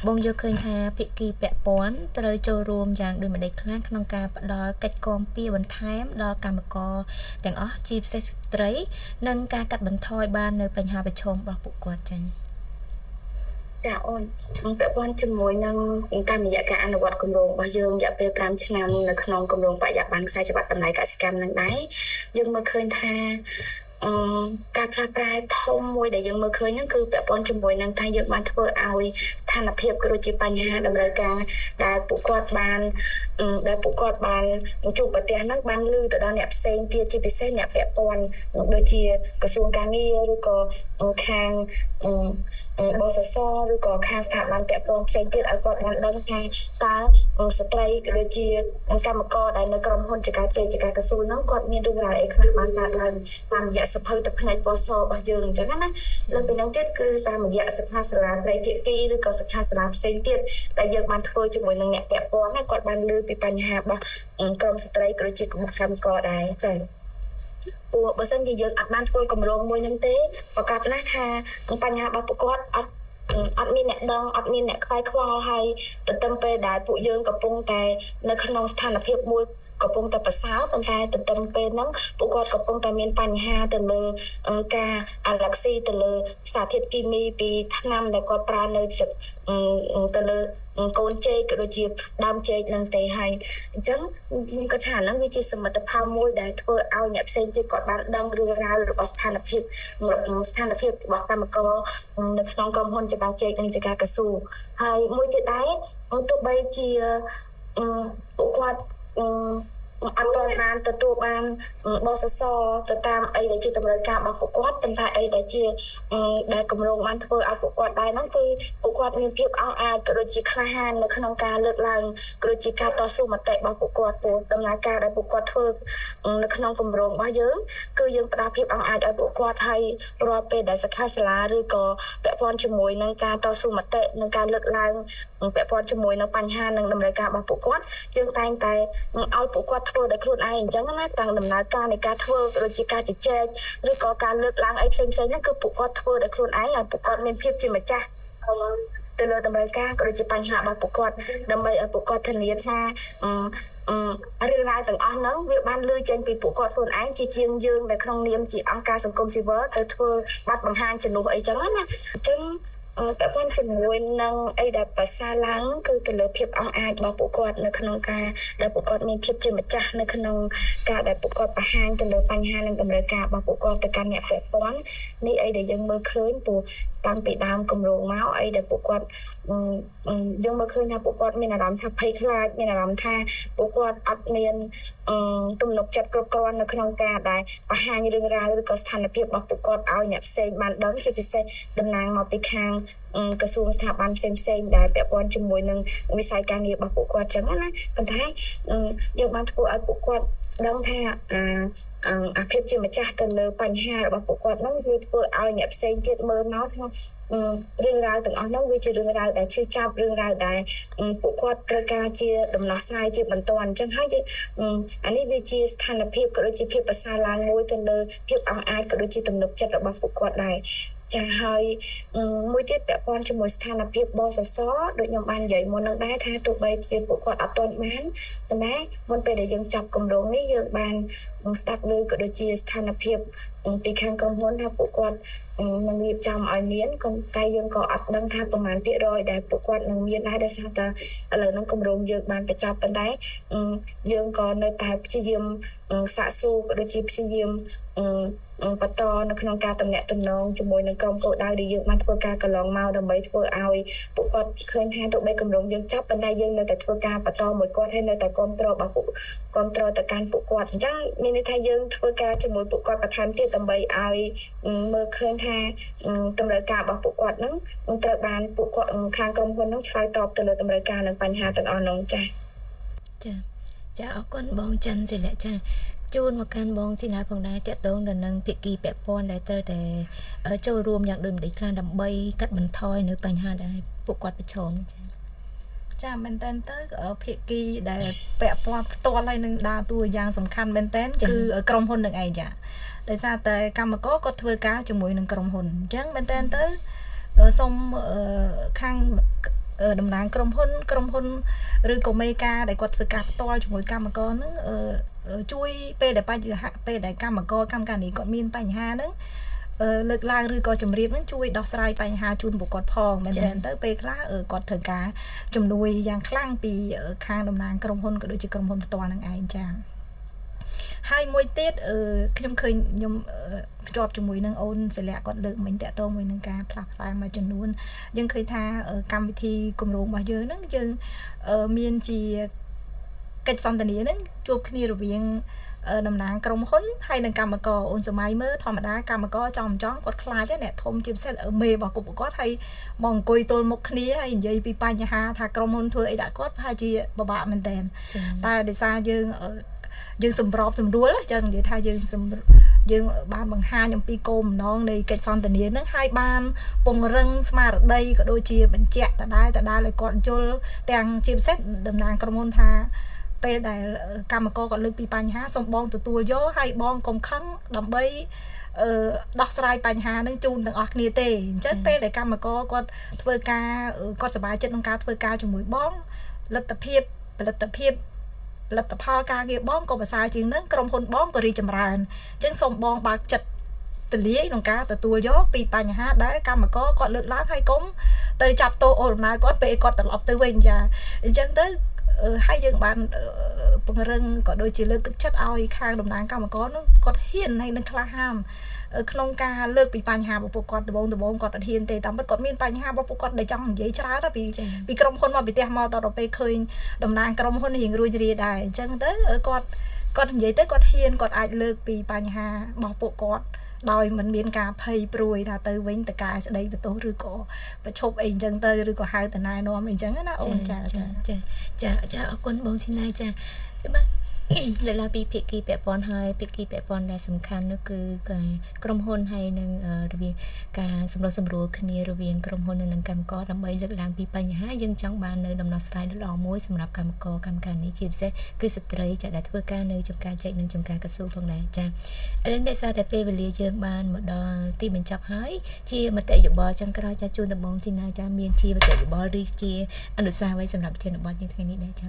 បងយល់ឃើញថាភាគីពាក់ព័ន្ធត្រូវចូលរួមយ៉ាងដូចម្តេចខ្លះក្នុងការផ្ដល់កិច្ចគាំពារបន្ថែមដល់កម្មករទាំងអស់ជាពិសេសស្ត្រីនិងការកាត់បន្ថយបាននៅបញ្ហាប្រឈមរបស់ពួកគាត់ចា៎ចាអូនពាក់ព័ន្ធជាមួយនឹងតាមរយៈការអនុវត្តគម្រោងរបស់យើងរយៈពេល5ឆ្នាំនៅក្នុងគម្រោងបរិយាបន្នខ្សែច្រវាក់តម្លៃកសិកម្មនឹងដែរយើងមើលឃើញថាការផ្លាស់ប្រែធំមួយដែលយើងមើលឃើញហ្នឹងគឺពាក់ព័ន្ធជាមួយនឹងថាយើងបានធ្វើឲ្យស្ថានភាពក៏ដូចជាបញ្ហាតម្រូវការដែលពួកគាត់បានជួបប្រទះហ្នឹងបានឮទៅដល់អ្នកផ្សេងទៀតជាពិសេសអ្នកពាក់ព័ន្ធដូចជាក្រសួងការងារឬក៏ខាងបសសឬក៏ខាងស្ថាប័នពាក់ព័ន្ធផ្សេងទៀតឲ្យគាត់បានដឹងថាតើស្ត្រីក៏ដូចជាកម្មករដែលនៅក្រុមហ៊ុនចការជ័យចការកស៊ូហ្នឹងគាត់មានរឿងរ៉ាវអីខ្លះបានកើតឡើងតាមរយៈសភៅទឹកផ្នែកពណ៌សរបស់យើងអញ្ចឹងណាលើពីហ្នឹងទៀតគឺតាមរយៈសិក្ខាសាលាត្រីភាគីឬក៏សិក្ខាសាលាផ្សេងទៀតដែលយើងបានធ្វើជាមួយនឹងអ្នកពាក់ព័ន្ធណាគាត់បានលើពីបញ្ហារបស់ក្រុមស្ត្រីក៏ដូចជាកម្មករដែរចា៎ព្រោះបើសិនជាយើងអត់បានធ្វើគម្រោងមួយនឹងទេប្រកាសណាស់ថាបញ្ហារបស់ពួកគាត់អត់មានអ្នកដឹងអត់មានអ្នកខ្វាយខ្វល់ហើយទន្ទឹមពេលដែលពួកយើងកំពុងតែនៅក្នុងស្ថានភាពមួយកំពុងតែប្រសើរប៉ុន្តែទន្ទឹមពេលហ្នឹងពួកគាត់កំពុងតែមានបញ្ហាទៅលើការអាឡែស៊ីទៅលើសារធាតុគីមីពីថ្នាំដែលគាត់ប្រើនៅទៅលើកូនចេកក៏ដូចជាដើមចេកនឹងទេហើយអញ្ចឹងខ្ញុំគិតថាហ្នឹងវាជាសមិទ្ធផលមួយដែលធ្វើឲ្យអ្នកផ្សេងទៀតគាត់បានដឹងរឿងរ៉ាវរបស់ស្ថានភាពរបស់កម្មករនៅក្នុងក្រុមហ៊ុនចការចេកនិងចការកស៊ូហើយមួយទៀតដែរទោះបីជាពួកគាត់អត់ទាន់បានទទួលបានបសសទៅតាមអីដែលជាតម្រូវការរបស់ពួកគាត់ប៉ុន្តែអីដែលជាដែលគម្រោងបានធ្វើឲ្យពួកគាត់ដែរហ្នឹងគឺពួកគាត់មានភាពអង់អាចក៏ដូចជាក្លាហាននៅក្នុងការលើកឡើងក៏ដូចជាការតស៊ូមតិរបស់ពួកគាត់ព្រោះដំណើរការដែលពួកគាត់ធ្វើនៅក្នុងគម្រោងរបស់យើងគឺយើងផ្ដល់ភាពអង់អាចឲ្យពួកគាត់ហើយរាល់ពេលដែលសិក្ខាសាលាឬក៏ពាក់ព័ន្ធជាមួយនឹងការតស៊ូមតិនិងការលើកឡើងពាក់ព័ន្ធជាមួយនឹងបញ្ហានិងតម្រូវការរបស់ពួកគាត់យើងតែងតែឲ្យពួកគាត់ ធ្វើដោយខ្លួនឯងអញ្ចឹងណាតាំងដំណើរការនៃការធ្វើដូចជាការជជែកឬក៏ការលើកឡើងអីផ្សេងៗហ្នឹងគឺពួកគាត់ធ្វើដោយខ្លួនឯងឲ្យពួកគាត់មានភាពជាម្ចាស់ទៅលើតម្រូវការក៏ដូចជាបញ្ហារបស់ពួកគាត់ដើម្បីឲ្យពួកគាត់ធានាថារឿងរ៉ាវទាំងអស់ហ្នឹងវាបានលើចេញពីពួកគាត់ខ្លួនឯងជាជាងយើងនៅក្នុងនាមជាអង្គការសង្គមស៊ីវិលទៅធ្វើបាត់បង្ហាញជំនួសអីចឹងណាអញ្ចឹងពាក់ព័ន្ធជាមួយនឹងអីដែលប្រសើរឡើងគឺទៅលើភាពអង់អាចរបស់ពួកគាត់នៅក្នុងការដែលពួកគាត់មានភាពជាម្ចាស់នៅក្នុងការដែលពួកគាត់បង្ហាញទៅលើបញ្ហានិងតម្រូវការរបស់ពួកគាត់ទៅកាន់អ្នកពាក់ព័ន្ធនេះអីដែលយើងមើលឃើញព្រោះតាំងពីដើមគម្រោងមកអីដែលពួកគាត់យើងមើលឃើញថាពួកគាត់មានអារម្មណ៍ថាភ័យខ្លាចមានអារម្មណ៍ថាពួកគាត់អត់មានទំនុកចិត្តគ្រប់គ្រាន់នៅក្នុងការដែលបង្ហាញរឿងរ៉ាវឬក៏ស្ថានភាពរបស់ពួកគាត់ឲ្យអ្នកផ្សេងបានដឹងជាពិសេសតំណាងមកពីខាងក្រសួងស្ថាប័នផ្សេងៗដែលពាក់ព័ន្ធជាមួយនឹងវិស័យការងាររបស់ពួកគាត់ចឹងណាប៉ុន្តែយើងបានធ្វើឲ្យពួកគាត់ដឹងថាអាភាពជាម្ចាស់ទៅលើបញ្ហារបស់ពួកគាត់ហ្នឹងវាធ្វើឲ្យអ្នកផ្សេងទៀតមើលមកថារឿងរ៉ាវទាំងអស់ហ្នឹងវាជារឿងរ៉ាវដែលឈឺចាប់រឿងរ៉ាវដែលពួកគាត់ត្រូវការជាដំណោះស្រាយជាបន្ទាន់អញ្ចឹងហើយអានេះវាជាស្ថានភាពក៏ដូចជាភាពប្រសើរឡើងមួយទៅលើភាពអង់អាចក៏ដូចជាទំនុកចិត្តរបស់ពួកគាត់ដែរចាហើយមួយទៀតពាក់ព័ន្ធជាមួយស្ថានភាពបសសដូចខ្ញុំបាននិយាយមុននឹងដែរថាទោះបីជាពួកគាត់អត់ទាន់បានប៉ុន្តែមុនពេលដែលយើងចាប់គម្រោងនេះយើងបានស្ដាប់ឮក៏ដូចជាស្ថានភាពពីខាងក្រុមហ៊ុនថាពួកគាត់នឹងរៀបចំឲ្យមានក៏តែយើងក៏អត់ដឹងថាប្រមាណភាគរយដែលពួកគាត់នឹងមានដែរដោយសារតែឥឡូវហ្នឹងគម្រោងយើងបានបញ្ចប់ប៉ុន្តែយើងក៏នៅតែព្យាយាមសាកសួរក៏ដូចជាព្យាយាមបន្តនៅក្នុងការតំណាក់តំណងជាមួយនឹងក្រុមគោលដៅដែលយើងបានធ្វើការកន្លងមកដើម្បីធ្វើឲ្យពួកគាត់ឃើញថាទោះបីគម្រោងយើងចាប់ប៉ុន្តែយើងនៅតែធ្វើការបន្តមួយគាត់ហើយនៅតែគ្រប់គ្រងរបស់ពួកគ្រប់គ្រងទៅកាន់ពួកគាត់អញ្ចឹងមានន័យថាយើងធ្វើការជាមួយពួកគាត់បន្ថែមទៀតដើម្បីឲ្យមើលឃើញថាតម្រូវការរបស់ពួកគាត់ហ្នឹងនឹងត្រូវបានពួកគាត់ខាងក្រុមហ៊ុនហ្នឹងឆ្លើយតបទៅលើតម្រូវការនិងបញ្ហាទាំងអស់ហ្នឹងចា៎ចាចាអរគុណបងច័ន្ទសិលៈចាជូនមកកាន់បងស៊ីណាផងដែរតកតងទៅនឹងភាគីពាក់ព័ន្ធដែលត្រូវតែចូលរួមយ៉ាងដូចម្តេចខ្លះដើម្បីកាត់បន្ថយនៅបញ្ហាដែលពួកគាត់ប្រឈមចាចាមែនតើទៅភាគីដែលពាក់ព័ន្ធផ្ទាល់ហើយនឹងដើរតួយ៉ាងសំខាន់មែនតើគឺក្រុមហ៊ុននឹងឯងចាដោយសារតែកម្មករគាត់ធ្វើការជាមួយនឹងក្រុមហ៊ុនអញ្ចឹងមែនតើទៅសូមខាងតំណាងក្រុមហ៊ុនឬក៏មេការដែលគាត់ធ្វើការផ្ទាល់ជាមួយកម្មករហ្នឹងជួយពេលដែលបញ្ហាពេលដែលកម្មករកម្មការិនីគាត់មានបញ្ហាហ្នឹងលើកឡើងឬក៏ជម្រាបហ្នឹងជួយដោះស្រាយបញ្ហាជូនពួកគាត់ផងមែនទែនទៅពេលខ្លះគាត់ត្រូវការជំនួយយ៉ាងខ្លាំងពីខាងតំណាងក្រុមហ៊ុនក៏ដូចជាក្រុមហ៊ុនផ្ទាល់ហ្នឹងឯងចាហើយមួយទៀតខ្ញុំឃើញខ្ញុំភ្ជាប់ជាមួយនឹងអូនសិលៈគាត់លើកមិញតាក់ទងមួយនឹងការផ្លាស់ប្ដូរមួយចំនួនយើងឃើញថាកម្មវិធីគម្រោងរបស់យើងហ្នឹងយើងមានជាកិច្ចសន្ទនាហ្នឹងជួបគ្នារវាងតំណាងក្រុមហ៊ុនហើយនិងកម្មករអូនសម័យមើលធម្មតាកម្មករចង់គាត់ខ្លាចអ្នកធំជាពិសេសមេរបស់គ្រប់គាត់ហើយមកអង្គុយទល់មុខគ្នាហើយនិយាយពីបញ្ហាថាក្រុមហ៊ុនធ្វើអីដាក់គាត់ប្រហែលជាពិបាកមែនតើតែដោយសារយើងសម្របសម្រួលចឹងនិយាយថាយើងបានបង្ហាញអំពីគោលបំណងនៃកិច្ចសន្ទនាហ្នឹងហើយបានពង្រឹងស្មារតីក៏ដូចជាបញ្ជាក់ដដែលឲ្យគាត់យល់ទាំងជាពិសេសតំណាងក្រុមហ៊ុនថាពេលដែលកម្មករគាត់លើកពីបញ្ហាសូមបងទទួលយកហើយបងកុំខឹងដើម្បីដោះស្រាយបញ្ហានឹងជូនទាំងអស់គ្នាទេអញ្ចឹងពេលដែលកម្មករគាត់ធ្វើការគាត់សប្បាយចិត្តក្នុងការធ្វើការជាមួយបងលទ្ធភាពផលិតភាពផលិតផលការងារបងក៏ប្រសើរជាងនឹងក្រុមហ៊ុនបងក៏រីកចម្រើនអញ្ចឹងសូមបងបើកចិត្តទលាយក្នុងការទទួលយកពីបញ្ហាដែលកម្មករគាត់លើកឡើងហើយកុំទៅចាប់ទោសអូនដំណើរគាត់ពេលគាត់ត្រឡប់ទៅវិញចាអញ្ចឹងទៅហើយយើងបានពង្រឹងក៏ដូចជាលើកទឹកចិត្តឲ្យខាងតំណាងកម្មករនោះគាត់ហ៊ានហើយនឹងក្លាហានក្នុងការលើកពីបញ្ហារបស់ពួកគាត់ដំបូងគាត់អត់ហ៊ានទេតាមពិតគាត់មានបញ្ហារបស់ពួកគាត់ដែលចង់និយាយច្រើនពីក្រុមហ៊ុនមកពីផ្ទះមកដល់ពេលឃើញតំណាងក្រុមហ៊ុនរៀងរួចរាយដែរអញ្ចឹងទៅគាត់និយាយទៅគាត់ហ៊ានគាត់អាចលើកពីបញ្ហារបស់ពួកគាត់ដោយមិនមានការភ័យព្រួយថាទៅវិញតកែស្ដីបន្ទោសឬក៏ប្រឈប់អីអញ្ចឹងទៅឬក៏ហៅតណែនាំអីអញ្ចឹងណាអូនចាចាចាចាចាអរគុណបងស៊ីណាចាបាទ លើកឡើងពីភាគីពាក់ព័ន្ធហើយភាគីពាក់ព័ន្ធដែលសំខាន់នោះគឺក្រុមហ៊ុនហើយនឹងរវាងការសម្រុះសម្រួលគ្នារវាងក្រុមហ៊ុននិងកម្មករដើម្បីលើកឡើងពីបញ្ហាយើងចង់បាននៅដំណោះស្រាយដ៏ល្អមួយសម្រាប់កម្មករកម្មការិនីជាពិសេសគឺស្ត្រីចាដែលធ្វើការនៅចំការចេកនិងចំការកស៊ូផងដែរចាឥឡូវនេះសារតែពេលវេលាយើងបានមកដល់ទីបញ្ចប់ហើយជាមតិយោបល់ចុងក្រោយចាជូនដំបងស៊ីណាចាមានជាមតិយោបល់ឬជាអនុសាសន៍អ្វីសម្រាប់ប្រធានបទយើងថ្ងៃនេះដែរចា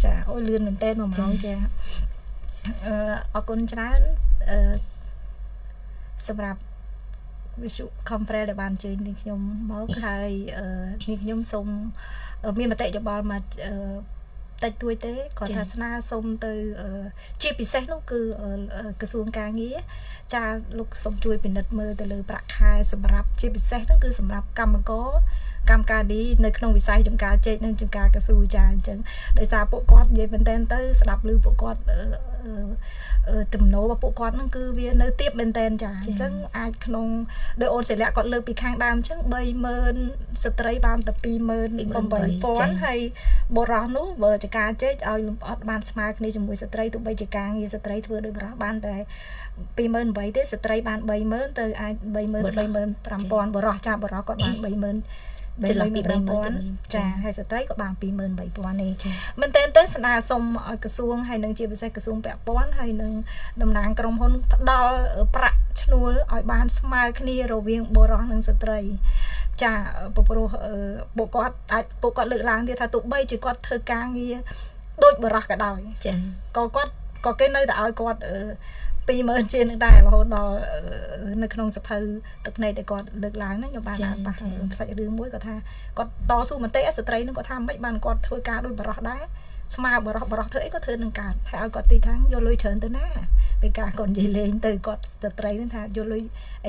ចាអូយលឿនមែនតើ1ម៉ោងចាអរគុណច្រើនអឺសម្រាប់វិទ្យុ Conference ដែលបានអញ្ជើញនាងខ្ញុំមកហើយនាងខ្ញុំសូមមានមតិយោបល់មកតិចតួចទេគាត់ថាស្នើសុំទៅជាពិសេសនោះគឺក្រសួងការងារចាលោកសូមជួយពិនិត្យមើលទៅលើប្រាក់ខែសម្រាប់ជាពិសេសនោះគឺសម្រាប់កម្មករកម្មការនីនៅក្នុងវិស័យចំការចេកនិងចំការកស៊ូចាអញ្ចឹងដោយសារពួកគាត់និយាយមែនតើទៅស្ដាប់ឮពួកគាត់ទំនោររបស់ពួកគាត់ហ្នឹងគឺវានៅទៀបមែនតើចាអញ្ចឹងអាចក្នុងដោយអូនសិលៈគាត់លើកពីខាងដើមអញ្ចឹង30000ស្ត្រីបានតែ28000ហើយបុរសនោះបើចការចេកឲ្យលំអត់បានស្មើគ្នាជាមួយស្ត្រីទោះបីជាការងារស្ត្រីធ្វើដោយបុរសបានតែ28000ទេស្ត្រីបាន30000ទៅអាច30000 35000បុរសចាបុរសគាត់បាន30000 ចន្លោះពី 35000ចាហើយស្ត្រីក៏បាន23000នេះមែនតើទៅស្នើសុំឲ្យក្រសួងហើយនឹងជាពិសេសក្រសួងពាក់ព័ន្ធហើយនឹងតំណាងក្រុមហ៊ុនផ្ដល់ប្រាក់ឈ្នួលឲ្យបានស្មើគ្នារវាងបុរសនិងស្ត្រីចាព្រោះពួកគាត់អាចពួកគាត់លើកឡើងទៀតថាទោះបីជាគាត់ធ្វើការងារដូចបុរសក៏ដោយចាក៏គាត់ក៏គេនៅតែឲ្យគាត់20000ជាងនឹងដែររហូតដល់នៅក្នុងសភៅទឹកភ្នែកដែលគាត់លើកឡើងហ្នឹងខ្ញុំបានអានប៉ះសាច់រឿងមួយគាត់ថាគាត់តស៊ូមតិស្ត្រីហ្នឹងគាត់ថាមិនបានគាត់ធ្វើការដូចបរោះដែរស្មើបរោះបរោះធ្វើអីក៏ធ្វើនឹងកើតហើយឲ្យគាត់ទីថាយកលុយច្រើនទៅណាពេលការគាត់និយាយលេងទៅគាត់ស្ត្រីហ្នឹងថាយកលុយ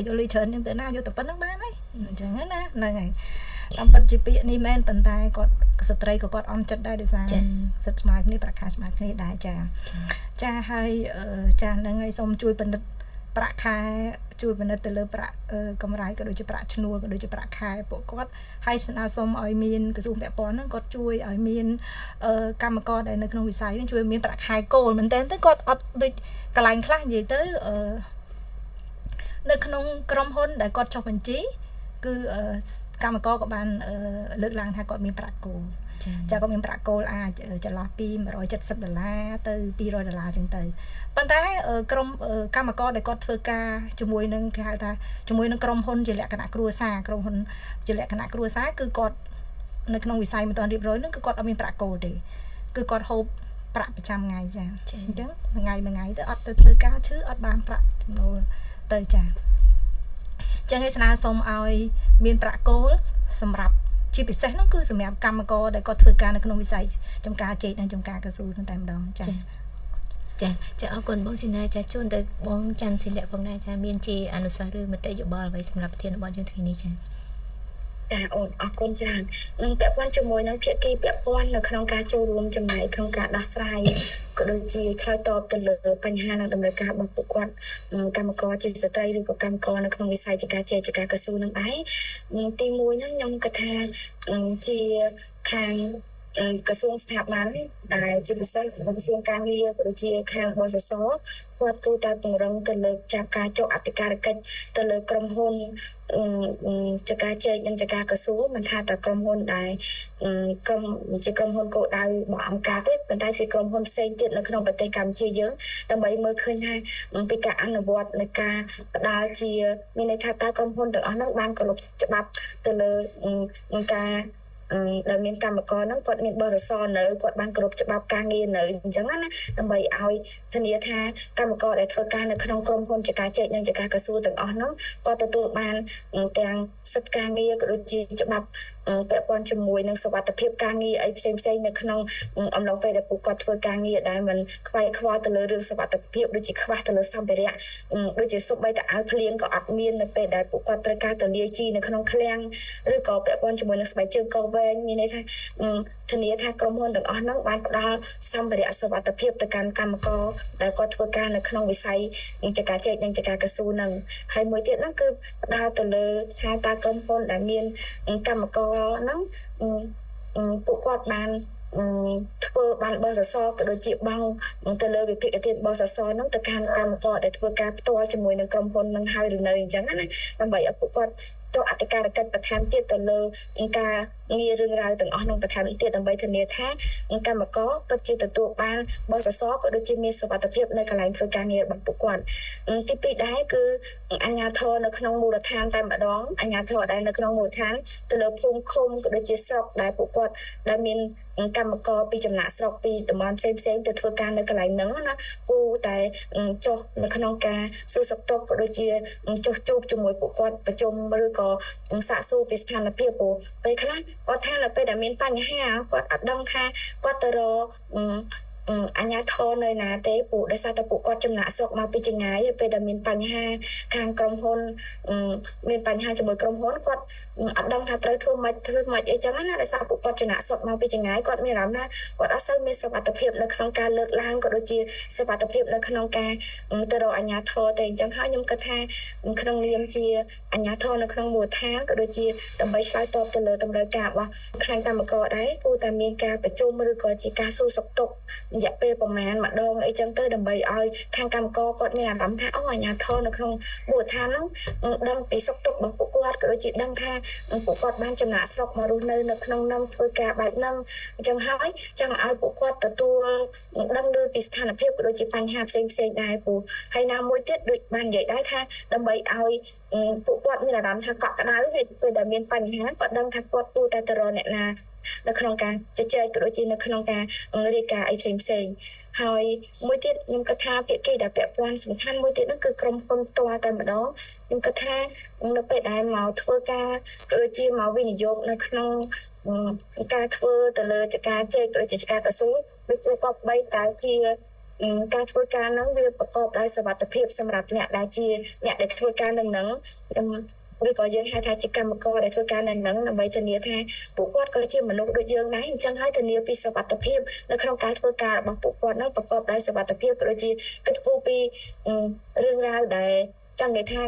យកលុយច្រើនហ្នឹងទៅណាយកតែប៉ុណ្្នឹងបានហើយអញ្ចឹងណាហ្នឹងហើយតាមពិតជាពាក្យនេះមែនប៉ុន្តែគាត់ស្ត្រីក៏គាត់អន់ចិត្តដែរដោយសារសិទ្ធិស្មើគ្នាប្រាក់ខែស្មើគ្នាដែរចាចាហើយចាហ្នឹងហើយសូមជួយពិនិត្យប្រាក់ខែជួយពិនិត្យទៅលើប្រាក់កម្រៃក៏ដូចជាប្រាក់ឈ្នួលក៏ដូចជាប្រាក់ខែពួកគាត់ហើយស្នើសុំឲ្យមានក្រសួងពាក់ព័ន្ធហ្នឹងគាត់ជួយឲ្យមានកម្មករដែលនៅក្នុងវិស័យហ្នឹងជួយមានប្រាក់ខែគោលមែនតើទៅគាត់អត់ដូចកន្លែងខ្លះនិយាយទៅនៅក្នុងក្រុមហ៊ុនដែលគាត់ចុះបញ្ជីគឺកម្មករក៏បានលើកឡើងថាគាត់មានប្រាក់គោលចាគាត់មានប្រាក់គោលអាចចន្លោះពី170ដុល្លារទៅ200ដុល្លារចឹងទៅប៉ុន្តែក្រុមកម្មករដែលគាត់ធ្វើការជាមួយនឹងគេហៅថាជាមួយនឹងក្រុមហ៊ុនជាលក្ខណៈគ្រួសារក្រុមហ៊ុនជាលក្ខណៈគ្រួសារគឺគាត់នៅក្នុងវិស័យមិនទាន់រៀបរយនឹងគឺគាត់អត់មានប្រាក់គោលទេគឺគាត់ហូបប្រាក់ប្រចាំថ្ងៃចាអញ្ចឹងមួយថ្ងៃមួយថ្ងៃទៅអត់ទៅធ្វើការឈឺអត់បានប្រាក់ចំណូលទៅចាចឹងឯស្នើសុំឲ្យមានប្រាក់គោលសម្រាប់ជាពិសេសនោះគឺសម្រាប់កម្មករដែលគាត់ធ្វើការនៅក្នុងវិស័យចំការចេកនិងចំការកស៊ូនឹងតែម្ដងចាចាចាអរគុណបងស៊ីណាចាជូនទៅបងច័ន្ទសិលៈផងដែរចាមានជាអនុសាសន៍ឬមតិយោបល់អ្វីសម្រាប់ប្រធានបទយើងថ្ងៃនេះចាចាអូនអរគុណច្រើននឹងពាក់ព័ន្ធជាមួយនឹងភាគីពាក់ព័ន្ធនៅក្នុងការចូលរួមចំណែកក្នុងការដោះស្រាយក៏ដូចជាឆ្លើយតបទៅលើបញ្ហានិងតម្រូវការរបស់ពួកគាត់កម្មករជាស្ត្រីឬក៏កម្មករនៅក្នុងវិស័យចការចេកចការកស៊ូនឹងដែរទី1ហ្នឹងខ្ញុំគិតថាជាខាងក្រសួងស្ថាប័នដែលជាពិសេសក្រសួងការងារក៏ដូចជាខាងបសសគាត់គួរតែពង្រឹងទៅលើចាប់ការចុះអធិការកិច្ចទៅលើក្រុមហ៊ុនចការចេកនិងចការកស៊ូមិនថាតែក្រុមហ៊ុនដែលក្រុមជាក្រុមហ៊ុនគោលដៅរបស់អង្គការទេប៉ុន្តែជាក្រុមហ៊ុនផ្សេងទៀតនៅក្នុងប្រទេសកម្ពុជាយើងដើម្បីមើលឃើញថាពីការអនុវត្តនៃការផ្ដល់ជាមានន័យថាតើក្រុមហ៊ុនទាំងអស់ហ្នឹងបានគោរពច្បាប់ទៅលើការដែលមានកម្មករហ្នឹងគាត់មានបសសនៅគាត់បានគោរពច្បាប់ការងារនៅអញ្ចឹងណាដើម្បីឲ្យធានាថាកម្មករដែលធ្វើការនៅក្នុងក្រុមហ៊ុនចការចេកនិងចការកស៊ូទាំងអស់ហ្នឹងគាត់ទទួលបានទាំងសិទ្ធិការងារក៏ដូចជាច្បាប់ពាក់ព័ន្ធជាមួយនឹងសុវត្ថិភាពការងារអីផ្សេងផ្សេងនៅក្នុងអំឡុងពេលដែលពួកគាត់ធ្វើការងារដែលមិនខ្វាយខ្វល់ទៅលើរឿងសុវត្ថិភាពដូចជាខ្វះទៅលើសម្ភារៈដូចជាសូម្បីតែអាវភ្លៀងក៏អត់មាននៅពេលដែលពួកគាត់ត្រូវការទៅលាយជីនៅក្នុងឃ្លាំងឬក៏ពាក់ព័ន្ធជាមួយនឹងស្បែកជើងកវែងមានន័យថាធានាថាក្រុមហ៊ុនទាំងអស់ហ្នឹងបានផ្ដល់សម្ភារៈសុវត្ថិភាពទៅកាន់កម្មករដែលគាត់ធ្វើការនៅក្នុងវិស័យចការចេកនិងចការកស៊ូហ្នឹងហើយមួយទៀតហ្នឹងគឺផ្ដល់ទៅលើថាតើក្រុមហ៊ុនដែលមានកម្មករហ្នឹងពួកគាត់បាន ធ្វើបានបោះសសរក៏ដូចជាបង់ទៅលើវិភាគទានបោះសសរហ្នឹងទៅកាន់កម្មករដែលធ្វើការផ្ទាល់ជាមួយនឹងក្រុមហ៊ុននឹងហើយឬនៅអញ្ចឹងណាដើម្បីឲ្យពួកគាត់ចុះអធិការកិច្ចបន្ថែមទៀតទៅលើការងាររឿងរ៉ាវទាំងអស់នឹងបន្ថែមទៀតដើម្បីធានាថាកម្មករពិតជាទទួលបានបោះសសរក៏ដូចជាមានសុវត្ថិភាពនៅកន្លែងធ្វើការងាររបស់ពួកគាត់ទីពីរដែរគឺអាជ្ញាធរនៅក្នុងមូលដ្ឋានតែម្ដងអាជ្ញាធរដែលនៅក្នុងមូលដ្ឋានទៅលើភូមិឃុំក៏ដូចជាស្រុកដែលពួកគាត់ដែលមានកម្មករពីចំណាកស្រុកពីតំបន់ផ្សេងផ្សេងទៅធ្វើការនៅកន្លែងហ្នឹងណាគួរតែចុះនៅក្នុងការសួរសុខទុក្ខក៏ដូចជាចុះជួបជាមួយពួកគាត់ប្រជុំឬក៏សាកសួរពីស្ថានភាពព្រោះពេលខ្លះគាត់ថានៅពេលដែលមានបញ្ហាគាត់អត់ដឹងថាគាត់ទៅរកអាជ្ញាធរនៅណាទេពួកដោយសារតែពួកគាត់ចំណាកស្រុកមកពីចម្ងាយពេលដែលមានបញ្ហាខាងក្រុមហ៊ុនមានបញ្ហាជាមួយក្រុមហ៊ុនគាត់អត់ដឹងថាត្រូវធ្វើម៉េចធ្វើម៉េចអីចឹងណាដោយសារពួកគាត់ចំណាកស្រុកមកពីចម្ងាយគាត់មានអារម្មណ៍ថាគាត់អត់សូវមានសុវត្ថិភាពនៅក្នុងការលើកឡើងក៏ដូចជាសុវត្ថិភាពនៅក្នុងការទៅរកអាជ្ញាធរទេអញ្ចឹងហើយខ្ញុំគិតថាក្នុងនាមជាអាជ្ញាធរនៅក្នុងមូលដ្ឋានក៏ដូចជាដើម្បីឆ្លើយតបទៅលើតម្រូវការរបស់ខាងកម្មករដែរគួរតែមានការប្រជុំឬក៏ជាការសួរសុខទុក្ខរយៈពេលប្រមាណម្ដងអីចឹងទៅដើម្បីឲ្យខាងកម្មករគាត់មានអារម្មណ៍ថាអូអាជ្ញាធរនៅក្នុងមូលដ្ឋានហ្នឹងដឹងពីសុខទុក្ខរបស់ពួកគាត់ក៏ដូចជាដឹងថាពួកគាត់បានចំណាកស្រុកមករស់នៅនៅក្នុងនឹងធ្វើការបែបហ្នឹងអញ្ចឹងហើយចង់ឲ្យពួកគាត់ទទួលដឹងឮពីស្ថានភាពក៏ដូចជាបញ្ហាផ្សេងផ្សេងដែរពូហើយណាមួយទៀតដូចបាននិយាយដែរថាដើម្បីឲ្យពួកគាត់មានអារម្មណ៍ថាកក់ក្ដៅហើយពេលដែលមានបញ្ហាគាត់ដឹងថាគាត់គួរតែទៅរកអ្នកណានៅក្នុងការជជែកក៏ដូចជានៅក្នុងការរាយការណ៍អីផ្សេងផ្សេងហើយមួយទៀតខ្ញុំគិតថាភាគីដែលពាក់ព័ន្ធសំខាន់មួយទៀតនោះគឺក្រុមហ៊ុនផ្ទាល់តែម្ដងខ្ញុំគិតថានៅពេលដែលមកធ្វើការក៏ដូចជាមកវិនិយោគនៅក្នុងការធ្វើទៅលើចការជែកក៏ដូចជាចការកស៊ូវាគឺក៏បីតែជាការធ្វើការហ្នឹងវាប្រកបដោយសុវត្ថិភាពសម្រាប់អ្នកដែលជាអ្នកដែលធ្វើការនឹងហ្នឹងឬក៏យើងហៅថាជាកម្មករដែលធ្វើការនៅនឹងដើម្បីធានាថាពួកគាត់ក៏ជាមនុស្សដូចយើងដែរអញ្ចឹងហើយធានាពីសុវត្ថិភាពនៅក្នុងការធ្វើការរបស់ពួកគាត់នឹងប្រកបដោយសុវត្ថិភាពក៏ដូចជាគិតគូរពីរឿងរ៉ាវដែលចង់និយាយថា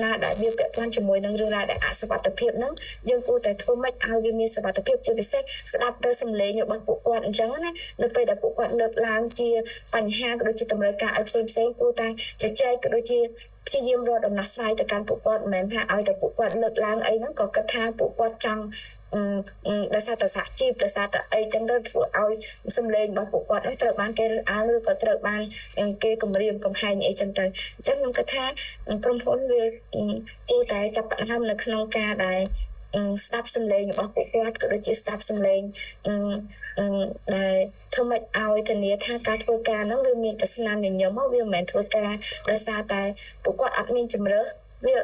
ណាដែលវាពាក់ព័ន្ធជាមួយនឹងរឿងរ៉ាវដែលអសុវត្ថិភាពហ្នឹងយើងគួរតែធ្វើម៉េចឲ្យវាមានសុវត្ថិភាពជាពិសេសស្ដាប់ទៅសំឡេងរបស់ពួកគាត់អញ្ចឹងណានៅពេលដែលពួកគាត់លើកឡើងជាបញ្ហាក៏ដូចជាតម្រូវការឲ្យផ្សេងផ្សេងគួរតែជជែកក៏ដូចជាព្យាយាមរកដំណោះស្រាយទៅកាន់ពួកគាត់មិនមែនថាឲ្យតែពួកគាត់លើកឡើងអីហ្នឹងក៏គិតថាពួកគាត់ចង់ដោយសារតែសហជីពដោយសារតែអីចឹងទៅធ្វើឲ្យសម្លេងរបស់ពួកគាត់នោះត្រូវបានគេរើសអើងឬក៏ត្រូវបានគេគំរាមកំហែងអីចឹងទៅអញ្ចឹងខ្ញុំគិតថាក្រុមហ៊ុនវាគួរតែចាប់ផ្ដើមនៅក្នុងការដែលស្ដាប់សម្លេងរបស់ពួកគាត់ក៏ដូចជាស្ដាប់សម្លេងដែលធ្វើម៉េចឲ្យធានាថាការធ្វើការហ្នឹងវាមានតែស្នាមញញឹមវាមិនមែនធ្វើការដោយសារតែពួកគាត់អត់មានជម្រើសវា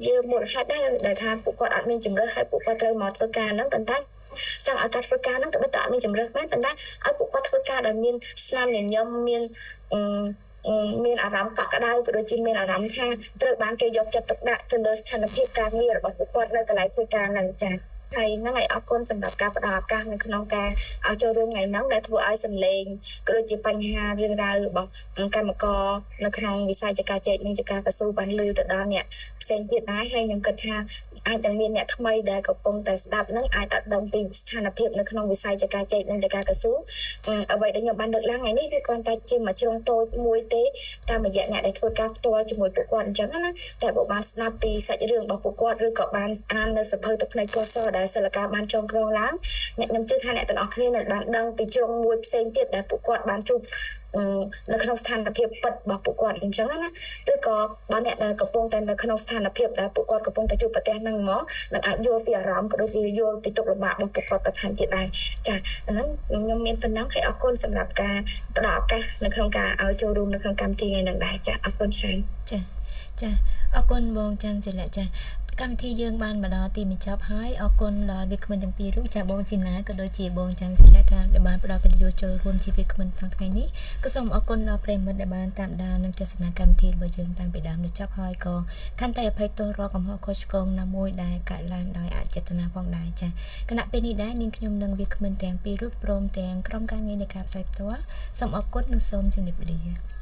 វាមូលហេតុដែរដែលថាពួកគាត់អត់មានជម្រើសហើយពួកគាត់ត្រូវមកធ្វើការហ្នឹងប៉ុន្តែចង់ឲ្យការធ្វើការហ្នឹងទៅបិទតែអត់មានជម្រើសមែនប៉ុន្តែឲ្យពួកគាត់ធ្វើការដោយមានស្នាមញញឹមមានអារម្មណ៍កក់ក្ដៅក៏ដូចជាមានអារម្មណ៍ថាត្រូវបានគេយកចិត្តទុកដាក់ទៅលើស្ថានភាពការងាររបស់ពួកគាត់នៅកន្លែងធ្វើការហ្នឹងចា៎ហើយហ្នឹងហើយអរគុណសម្រាប់ការផ្ដល់ឱកាសនៅក្នុងការឲ្យចូលរួមថ្ងៃហ្នឹងដែលធ្វើឲ្យសម្លេងក៏ដូចជាបញ្ហារឿងរ៉ាវរបស់កម្មករនៅក្នុងវិស័យចការចេកនិងចការកស៊ូបានឮទៅដល់អ្នកផ្សេងទៀតដែរហើយខ្ញុំគិតថាអាចនឹងមានអ្នកថ្មីដែលកំពុងតែស្ដាប់ហ្នឹងអាចអត់ដឹងពីស្ថានភាពនៅក្នុងវិស័យចការចេកនិងចការកស៊ូអ្វីដែលខ្ញុំបានលើកឡើងថ្ងៃនេះវាគ្រាន់តែជាមួយជ្រុងតូចមួយទេតាមរយៈអ្នកដែលធ្វើការផ្ទាល់ជាមួយពួកគាត់អញ្ចឹងណាតែបើបានស្ដាប់ពីសាច់រឿងរបស់ពួកគាត់ឬក៏បានអាននៅសៀវភៅទឹកភ្នែកពណ៌សដែលសិលកាបានចងក្រងឡើងអ្នកខ្ញុំជឿថាអ្នកទាំងអស់គ្នានឹងបានដឹងពីជ្រុងមួយផ្សេងទៀតដែលពួកគាត់បានជួបនៅក្នុងស្ថានភាពពិតរបស់ពួកគាត់អញ្ចឹងណាឬក៏បើអ្នកដែលកំពុងតែនៅក្នុងស្ថានភាពដែលពួកគាត់កំពុងតែជួបប្រទះហ្នឹងហ្មងនឹងអាចយល់ពីអារម្មណ៍ក៏ដូចជាយល់ពីទុក្ខលំបាករបស់ពួកគាត់បន្ថែមទៀតដែរចាហ្នឹងខ្ញុំមានប៉ុណ្ណឹងហើយអរគុណសម្រាប់ការផ្ដល់ឱកាសនៅក្នុងការឲ្យចូលរួមនៅក្នុងកម្មវិធីថ្ងៃនេះដែរចាអរគុណច្រើនចាចាអរគុណបងច័ន្ទសិលៈចាកម្មវិធីយើងបានមកដល់ទីបញ្ចប់ហើយអរគុណដល់វាគ្មិនទាំងពីររូបចាបងស៊ីណាក៏ដូចជាបងច័ន្ទសិលៈថាដែលបានផ្ដល់កិត្តិយសចូលរួមជាវាគ្មិនក្នុងថ្ងៃនេះក៏សូមអរគុណដល់ប្រិយមិត្តដែលបានតាមដាននិងទស្សនាកម្មវិធីរបស់យើងតាំងពីដើមដល់ចប់ហើយក៏ខន្តីអភ័យទោសរាល់កំហុសខុសឆ្គងណាមួយដែលកើតឡើងដោយអចេតនាផងដែរចាគណៈពេលនេះដែរនាងខ្ញុំនិងវាគ្មិនទាំងពីររូបព្រមទាំងក្រុមការងារនៃការផ្សាយផ្ទាល់សូមអរគុណនិងសូមជម្រាបលា។